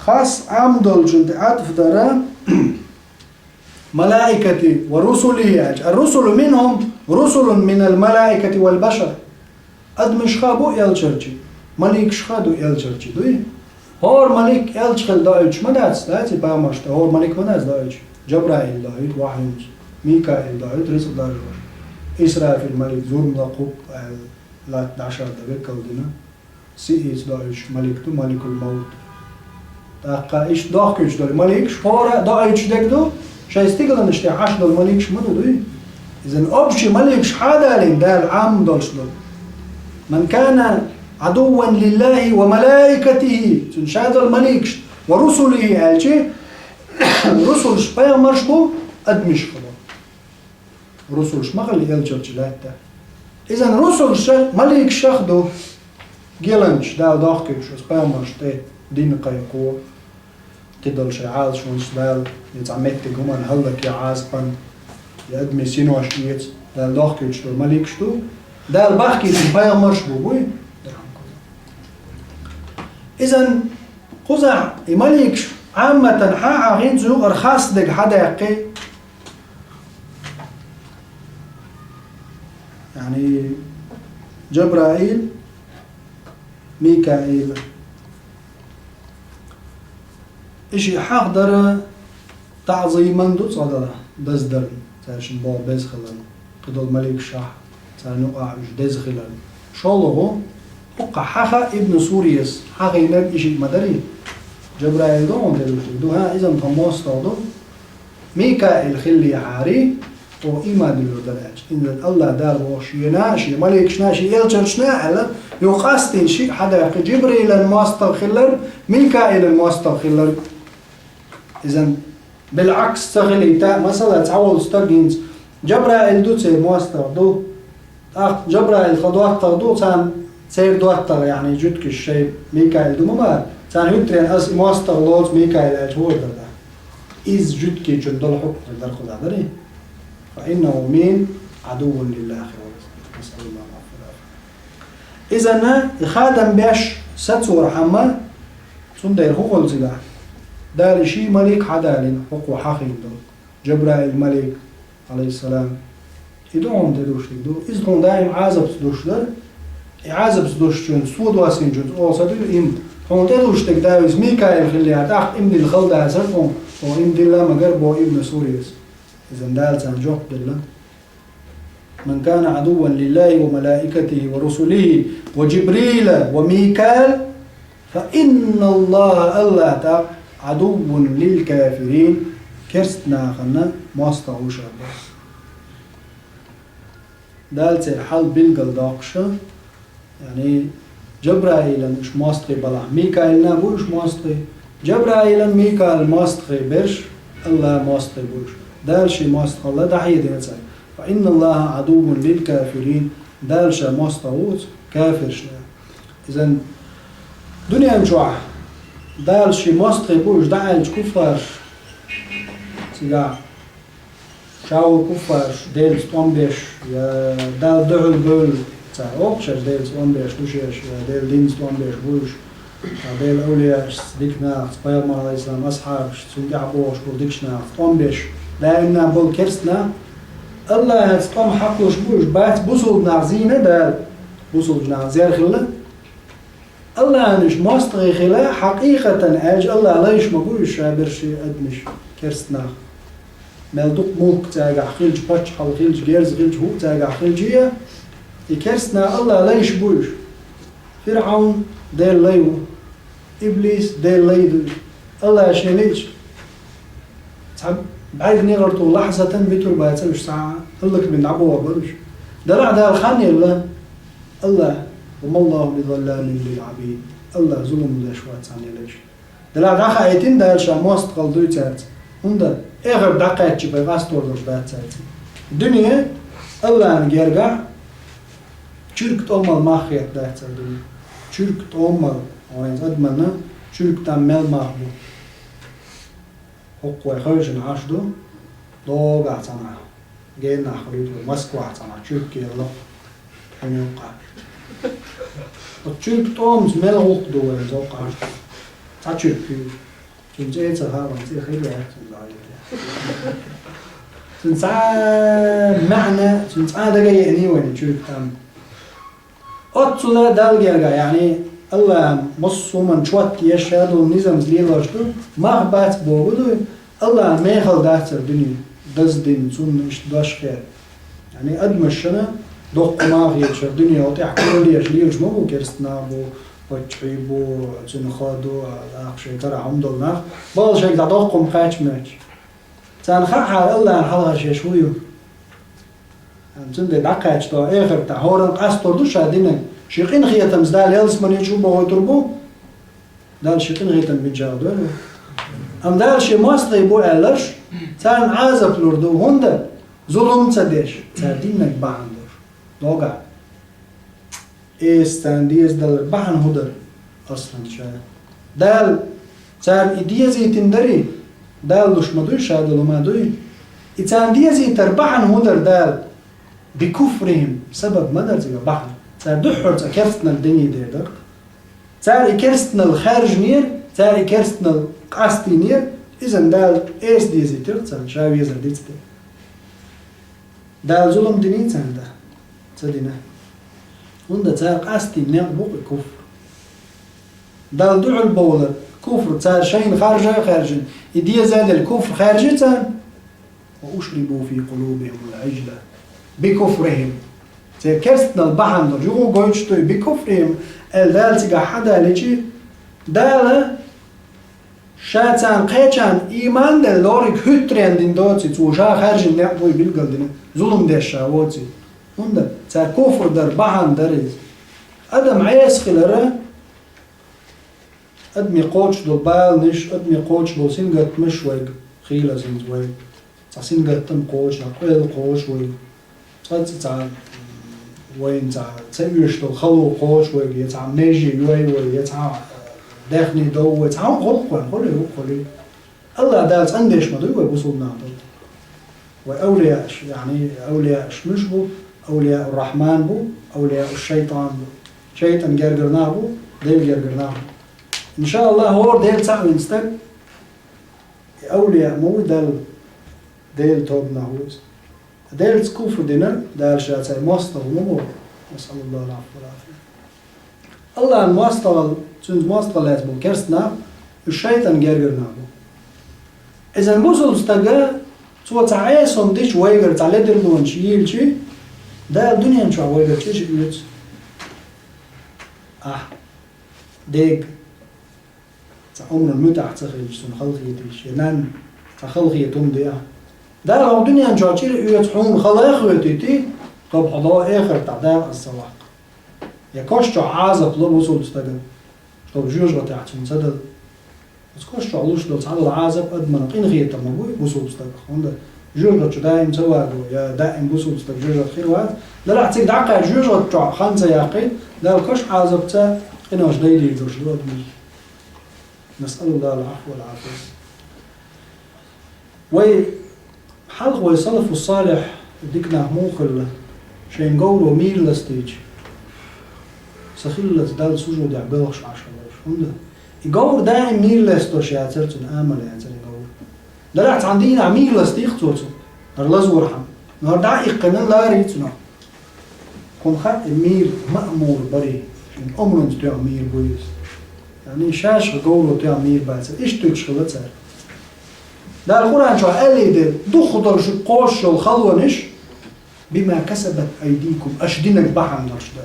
Хас Ӏам долчун тӀе Ӏатф дара, малаикати ва русулихи аьлча. Ар-русулу минхум русулун минал малаикати вал башар. Адамашха бу элчарчий, маликашха ду элчарчий, дуй? ХӀора малик элча хила доуьйтуш ма дац, дац и пайхамаршта, хӀора малик ма дац доуьйтуш. Джабраил доуьйту вахьйунца, Микаил доуьйту рицкъ даржош. Исрафил малик зурма лакху аьлла, латта дӀашардан векал дина. Сиъица доуьйтуш малик ду, маликул-мавт. ТӀаккха иштта дохкуьйтуш долу маликаш, хӀора а доуьйтуш дерг ду, шайн стигаланаш тӀехь Ӏаш долу маликаш ма ду, дуй? Изан общий маликаш хьадалийна Дала Ӏам долуш долу. Ман кана Ӏадувван лиллахи ва малаикатихи, цуьнан ша долу маликаш, ва русулихи аьлчи, русулаш пайхамарш бу, адамашха бу. Русулаш ма хилла элчарчу лаьтта. Изан русулша маликашах ду. Геланчаш Дала дохкуьйтуш оцу пайхамаршна тӀе дин кхайкхо, кхидолу шайн Ӏалашонаш Дала, я цхьа меттиг хӀуманна хӀаллакъе Ӏазапан, я адамийн синош эца, Дала дохкуьйтуш долу маликаш ду. Дала бахкийтина пайхамарш бу, буй? Изан кхузахь и маликаш Ӏамматан хьан а хӀинца юкъара хас дерг хьадаьккхи, яъни Джабраил, Микаил. И шиъ хьахадара таӀзиман ду цкъа дала, даздарна, цаьршинна боху беза хиларна, кхидолу маликашах, царна юкъахь уьш деза хиларна. ШолгӀа, хӀокхахь хьаха Ибн Сурияс хьахийнарг и шиъ ма дарий? Джабраил ду хьуна тӀедуштург ду, хӀа, иза-м тхан мостагӀа ду. Микаил хиллехьара, хьо ийман диллур дара аьлча. Иза Аллах Дала боху шена, шен маликашна, шен элчанашна аьлла, юха къастийна шиъ хьадаьккхи, Джибрилан мостагӀа хилар, Микаилан мостагӀа хилар. Иза билгӀакс ца хилийта, масала, цхьаволчу стага хӀинца Джабраил ду, церан мостагӀа ду. ТӀаккха Джабраил тхан доттагӀа ду, царна церан доттагӀа, яъни жуьгтигаш шайн Микаил ду ма бара, царна хӀуьттаренна ас и мостагӀа лоцу Микаил аьлча хӀун дар дара? Иза жуьгтигечун долу хьукм хир дара кхузахь, дарий? فإنه من عدو لله. نسأل الله العفو والعافية. Иза-м и хадам беш сацорхьама, цундела хӀун хуьлу цигахь? Дала шен малик хьадалийна, хӀокхо хьахийна долу. Джабраил малик, алейхиссалам. И ду хьуна тӀедуштург ду. Иза тхуна даим Ӏазапца душ дара. И Ӏазапца душчунца, со доссийначунца оха ца дуьйла, им. Хьуна тӀедуштург ду иза Микаил хиллехьара, тӀаккха им дилла хала дацара тхуна, хьо им дилла ма гара боху Ибн Сурияс. Иза Дала царна жоп делла. من كان عدوا لله وملائكته ورسله وجبريل وميكال فإن الله, Аллах тӀаккха, عدو للكافرين, керста нахана мостагӀа ву ша боху. Дала церан хьал билгалдоккхуш, яъни, Джабраилан уьш мостагӀий балахь, Микаилна бу уьш мостагӀий. Джабраилан, Микаилан мостагӀий берш, Аллах мостагӀий бу уьш. Дала шен мостагӀалла дӀахьедина царна. فإن الله عدو للكافرين, Дала ша мостагӀа ву кафиршна. Иза дуьнен чохь Дала шен мостагӀий бу уьш дӀааьллачу куффарш, цигахь ша волу куффарш Делаца тӀом беш, я Далла дуьхьал бевлла, цара боху шаьш Делаца тӀом беш ду шаьш, я Делан динца тӀом беш бу уьш, я Делан авлияашца, дика нахаца, пайхамар, алейхиссалам, асхьабашца, цунна тӀаьхьа богӀуш болу дикачу нахаца тӀом беш, даимна болу керста нах, Аллахьаца тӀом хьакхалуш бу уьш, бац бусулба нах зийна Дала, бусулба нах зер хилла. Аллахьан уьш мостагӀий хила, хьакъикъатан аьлча, Аллах лайш ма бу уьш ша берш, адамаш, керста нах. Мел дукха мулк цаьргахь хилча, паччахьалла хилча, герз хилча, хӀуъа цаьргахь хилча а, и керста нах Аллах лайш бу уьш. ФирӀаун Делан лай ву, Иблис Делан лай ду. Аллах шен лиъча, цхьа бӀаьрг негӀар туху лахьзатан битур бацара уьш, цхьа а хӀаллакбина дӀабоху бара уьш. Делахь Дала хан елла, Аллах, وما الله بظلام للعبيد, Аллах зулам деш вац царна елла уьш. Делахь дӀахаийтина Дала ша мостагӀалла дуй цаьрца, хӀунда эхарт дӀакхаьчча бен къастор долуш дац цаьрца. Дуьне Аллахьан гергахь чуьрк тӀомал мах хета дац цара дуьне. Чуьрк тӀомал, хьуна адамна чуьрк тӀам мел мах бу. ХӀокху вай хевшина Ӏаш ду, догахь цхьанхьа, генахь хуьлуьйтур, Москвахь цхьанхьа чуьрк елла, хьуьнан юккъахь. Оцу чуьрк тӀомца мел гӀуллакх ду вайн зовкъахь Ӏаш ду. Цхьа чуьрк ю. Цуьнан цӀе а ца хаьа вайн, цӀе хир яц цуьнан зӀе. Цуьнан цхьа маьӀна, цуьнан цкъа а дага а еанай вайн чуьрк тӀам. Оццула Далла гергахь, яъни, Аллахьан массо а хӀуманна чот еш, ша долу низамца лелош ду, мах бац боху дуй, Аллахьан мехала дац хӀара дуьне, даздина, цунна иштта дош хетта. Яъни, адамашна доккха мах хета хӀара дуьне, хӀокху тӀехь куралла еш лелаш ма бу, керста нах бу, паччахьий бу, цуьнан ха ду, тӀаккха шайн карахь хӀума долу нах, бакъ шайга дӀа доккха хӀума кхаьчна моьттуш. Царна хаьа хӀара Аллахьна хьалхашъеш хӀун ю. Цундела дӀакхаьчча тӀаккха эхартахь хӀоранна къастор ду ша динарг. Шен къинхетамца Дала ялсамани чу бохуьйтур бу. Дала шен къинхетам бинчарах дойла. Амма Дала шен мостагӀий бу аьлларш, царна Ӏазап лур ду, хӀунда зулам ца деш, цара диннарг бахьана долуш. Догахь. Эса царна деза далар бахьана хӀун дара? Аслан ша. Дала царна и дезийтина дарий? Дала луш ма дуй, ша долу ма дуй? И царна дезийтар бахьана хӀун дара Дала? بكفرهم, сабаб ма дара цигахь бахьана. Цара дуьххьара цкъа керстанал диний дер дара. Цара и керстанал хаьржинера, цара и керстанал къастийнера, иза Дала эса дезийтира царна, ша везар дицде. Дала зулам диний царна тӀе? Ца дина. ХӀунда цара къастийна некъ бу-кх и куфр. Далла дуьхьал бовлар куфр, цара шайна харжа а хаьржина, и деза а делла куфр хаьржи царна. وأشربوا في قلوبهم العجل بكفرهم. Церан керстанал бахьана долуш, юха гойтуш дуй, بكفرهم, аьлла Дала цигахь хьадаличи, Дала Ша царна кхечарна ийман делла, лориг хӀуьттаренна дина доций, цо ша хаьржина некъ буй билгалдина, зулам деш ша воций. ХӀунда? Цара куфр дар бахьана дара иза. Адам Ӏеса хилара, адаме кхочуш долу баланаш, адаме кхочуш болу сингаттамаш вайга хийла хӀинца вай. Цхьа сингаттам кхочуш, къоьлла кхочуш вайга. Цкъа а цхьа вайна цхьа ца оьшуш долу хало кхочуш вайга, я цхьа меже йой вай, я цхьа даьхни дов вай, цхьа хӀума гӀуллакх вайн хуьлий, хӀума хуьлий. АллахӀ Дала цӀандеш ма дуй вай бусулба нах долу. Вай авлияаш, яъни авлияаш муьш бу, авлияу Рахьман бу, авлияу шайтан бу. ШайтӀан гергара нах бу, Делан гергара нах бу. ИншааллахӀ, хӀора Дела цхьаъ вина стаг, и авлияъ ма ву Далла, Делан тобанах ву иза. Делаца куфр динарг, Дала ша цаьрга мостагӀа ма боху. НасъалуллахӀал Ӏафва вал Ӏафия. АллахӀан мостагӀалла, цуьнца мостагӀалла лаьцна болу керста нах, уьш шайтӀан гергара нах бу. Иза бусулба стага, цо цхьа Ӏеса хӀума дича вайгара цхьа ледарлонаш йийча, Дала дуьнен чохь вайгара чӀир оьцу. Ахь, дега, цхьа омран муьтӀахь ца хилча, цунна халахетийша, я нанна цхьа халахета хӀума де ахь. Дала хьо дуьнен чохь чӀир оьцу, хьуна хала а хоьтуьйтий, тобу хьо догӀу эхартахь, Дала аса ца ваккха. Я кош чохь Ӏазап ло бусулба стагана, чтобы жоьжахатехь цунна ца дала. Оцу кош чохь луш долу цхьадолу Ӏазап адамна къинхетам ма буй бусулба стагах, хӀунда жоьжахати чу даим ца ваго, я даим бусулба стаг жоьжахати хир вац. Делахь цига дӀакхаьчча жоьжахати чохь хан ца яккхий, Дала кош Ӏазапца къинош дайдийр долуш ду адамийн. НасъалуллахӀал Ӏафва вал Ӏафия. Вай хьалха вай салафу салихь дика нах муха хилла, шайн говро мийра ластийча, сахиллалц Далла сужудехь боьлхуш Ӏаш хилла уьш. ХӀунда? И говр даим мийра ластош яцара цуьнан, амал яцара и говр. Делахь цхьана дийнахь мийра ластийх цо цунна, хӀара лазорхьама. Но хӀара дӀа а иккхина, ларий цунах. Кхунна хаьа и мийра маъмур барий, шен омранца тоьхна мийра буй иза. Яъни шаьш говро тоьхна мийра бацара. Иштта туьгуш хилла цара. Дала Къуръан чохь аьллий де, духхал долуш кхочуш йолу халонаш, бима касабат айдикум, аша динарг бахьана долуш ду.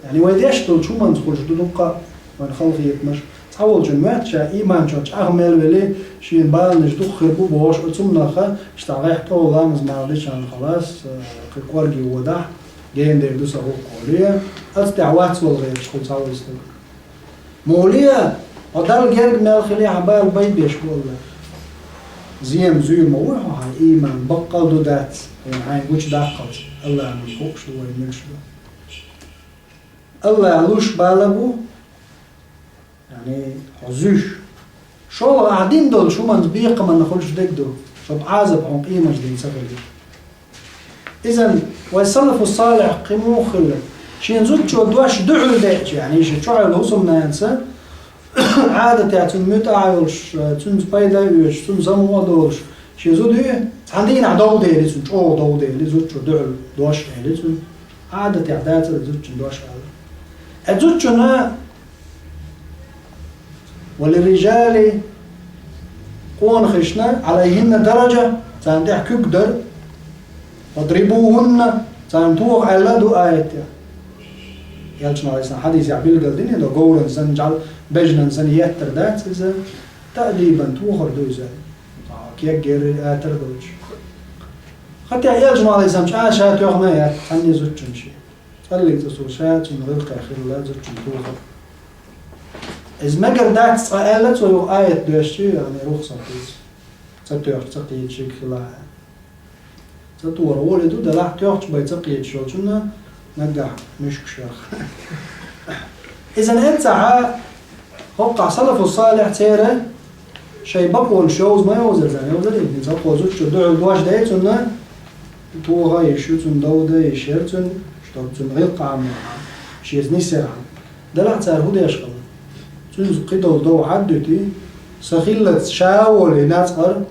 Яъни вай деш долчу хӀуманца хуьлуш ду дуккха а вайн халахетамаш. Цхьаволчун моьтту ша ийман чохь чӀагӀ мел велий, шена баланаш дукха хир бу бохуш, оцу хӀуманах, иштта гӀехь тӀо ламаз мала дичахьана халас, кхин кӀорге водахь, гена дер ду сан хӀокху олий, оцу тӀехь вац вала гӀерташ хуьлу цхьаволу стаг. Муха ле, хьо Далла герга мел хилий, хьан бала бай беш бу АллахӀ. Зен-м зуьйр ма ву хьо, хьан ийман баккъал ду дац, хьайна гучудаккхалц, АллахӀна хууш ду вай муьлш ду. АллахӀ луш бала бу, яъни хьо зуьйш. ШолгӀа ахь дина долчу хӀуманца бекхаманна хуьлуш дерг ду, шуьга Ӏазап хьуна къемаш дина ца хилла. Иза вай салафу салихь кхин муха хилла, шен зудчо дош дуьхьал деача, яъни шен чохь йолу хӀусамнанца, Ӏадатехь цунна муьтӀахь а йолуш, цуьнца пайда а оьцуш, цунна самукъа а долуш, шен зуда ю, цхьана дийнахь дов дели цунна, чӀогӀа дов дели, зудчо дуьхьал дош а эли цунна. Ӏадатехь дацара зудчун дош аьлла. Э, зудчунна, وللرجال, къонахашна, عليهن درجة, царна тӀехь куьг дара, واضربوهن, царна тоха аьлла а ду аятехь. Элчано, Ӏалайхиссалам, хьадисехь билгал дина, до говран санна, жӀал бежнан санна еттар дац иза, таъдибан тохар ду иза. Кеггерри атар а доцуш. ХӀаьта Элчано, Ӏалайхиссалам, чӀа ша тоьхна а яц, цхьанне зудчун шен. ЦӀаллиг цӀа цо ша, цунна гӀиллакхехь хилла зудчун тохар. Иза мегар дац цкъа аьлла цо юха аят доьшчи, яъни рухсат ду иза. Ца тоьхча, ца кхеташ хила а. Ца тохар гӀоли ду, делахь тоьхча бен ца кхеташ йолчунна наггахь муьшкаш йоьху. Иза эццахьа, хӀокхахь салафу салихь церан шайн бакъонаш йовза ма йовзара царна, йовзарий? ХӀинца хӀокхо зудчо дуьхьал дош дей цунна, тоха а йиш ю цунна, дов дан а йиш яра цунна, чтобы цунна гӀиллакх а ма яхьа, шеца нисъярхьама. Делахь цара хӀун деш хилла? Цуьнца кхидолу дов хьаддуьтий, сахиллалц ша а волий нацкъара,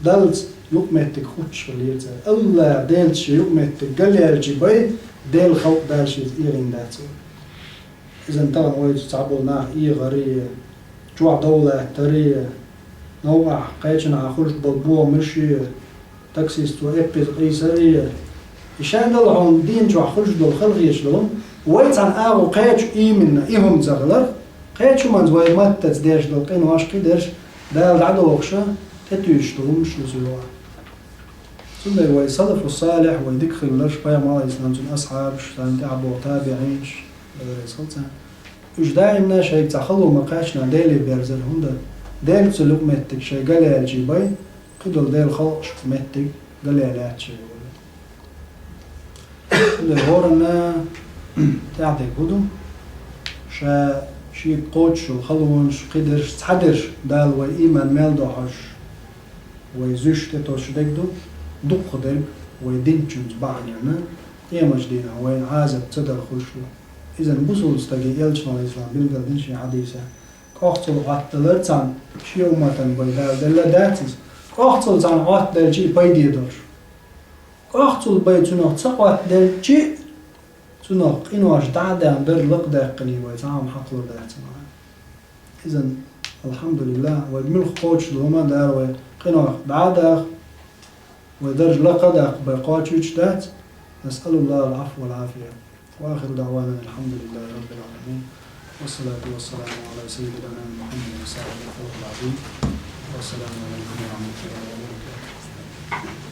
Даллаца юкъаметтиг хуттуш хилира цара. АллахӀ Делаца шен юкъаметтиг галъяьлча бен, Делан халкъ Дала шеца эгӀина дац вай. Иза тахана вайца цхьаболу нах эгӀарий, чохь дов латтарий, новкъахь кхечанхьа хуьлуш болу бохамаший, таксисто эппиза къийсарий. И шадолу хьуна дийна чохь хуьлуш долу халахеташ долу, вай цхьана агӀо кхечу ийминна и хӀума ца хиларх, кхечу хӀуманца вай маттаца деш долу къинош кхидерш, Дала дӀадохуш, тӀетуьйсуш ду хӀумаш ду цу юкъа. Цундела вай салафу салихь, вай дика хилларш, пайхамар Ӏалайхиссалам, цуьнан асхьабаш, царна тӀаьхьа боху табиӀинаш, Дела реза хуьлда царна. Уьш даимна шайга цхьа хало ма кхаьчча Деле берзара, хӀунда Дела цу юкъа меттиг шайн галъяьлча бен, кхидолу Делан халкъашка меттиг галъяьлла яц шайн. Цундела хӀоранна тӀаьхьа дерг хӀун ду? Ша шега кхочуш йолу халонаш, кхидерш, цхьадерш Дала вай ийман мел дохьуш, вай зуьйш тӀетосуш дерг ду, дукхахдерг вай динчуьнца бахьанехь, къемат дийнахь вайна Ӏазап ца дар хуьлуш ду. Иза бусулба стаге Элчано Ӏалайхиссалам билгалдина шен хьадисехь. КӀохцал Ӏоттадалар царна шен умматан бен Дала делла дац иза. КӀохцал царна Ӏоттаделча и пайде долуш. КӀохцал бен цунах ца Ӏоттаделча, цунах къинош дӀа а даьхна, дарж лакхадаьккхина вай цхьа а хӀума хьакхалур дац ма. Иза, алхьамдулиллахӀ, вай муьлхха кхочуш ду хӀума Дала вай къинойх дӀа а даха, вай дарж лакха а даккха бен кхочуьйтуш дац. نسأل الله العفو والعافية. وآخر دعوانا أن الحمد لله رب العالمين. والصلاة والسلام على سيد الأنام محمد وصحبه الفوز العظيم. والسلام عليكم ورحمة الله وبركاته.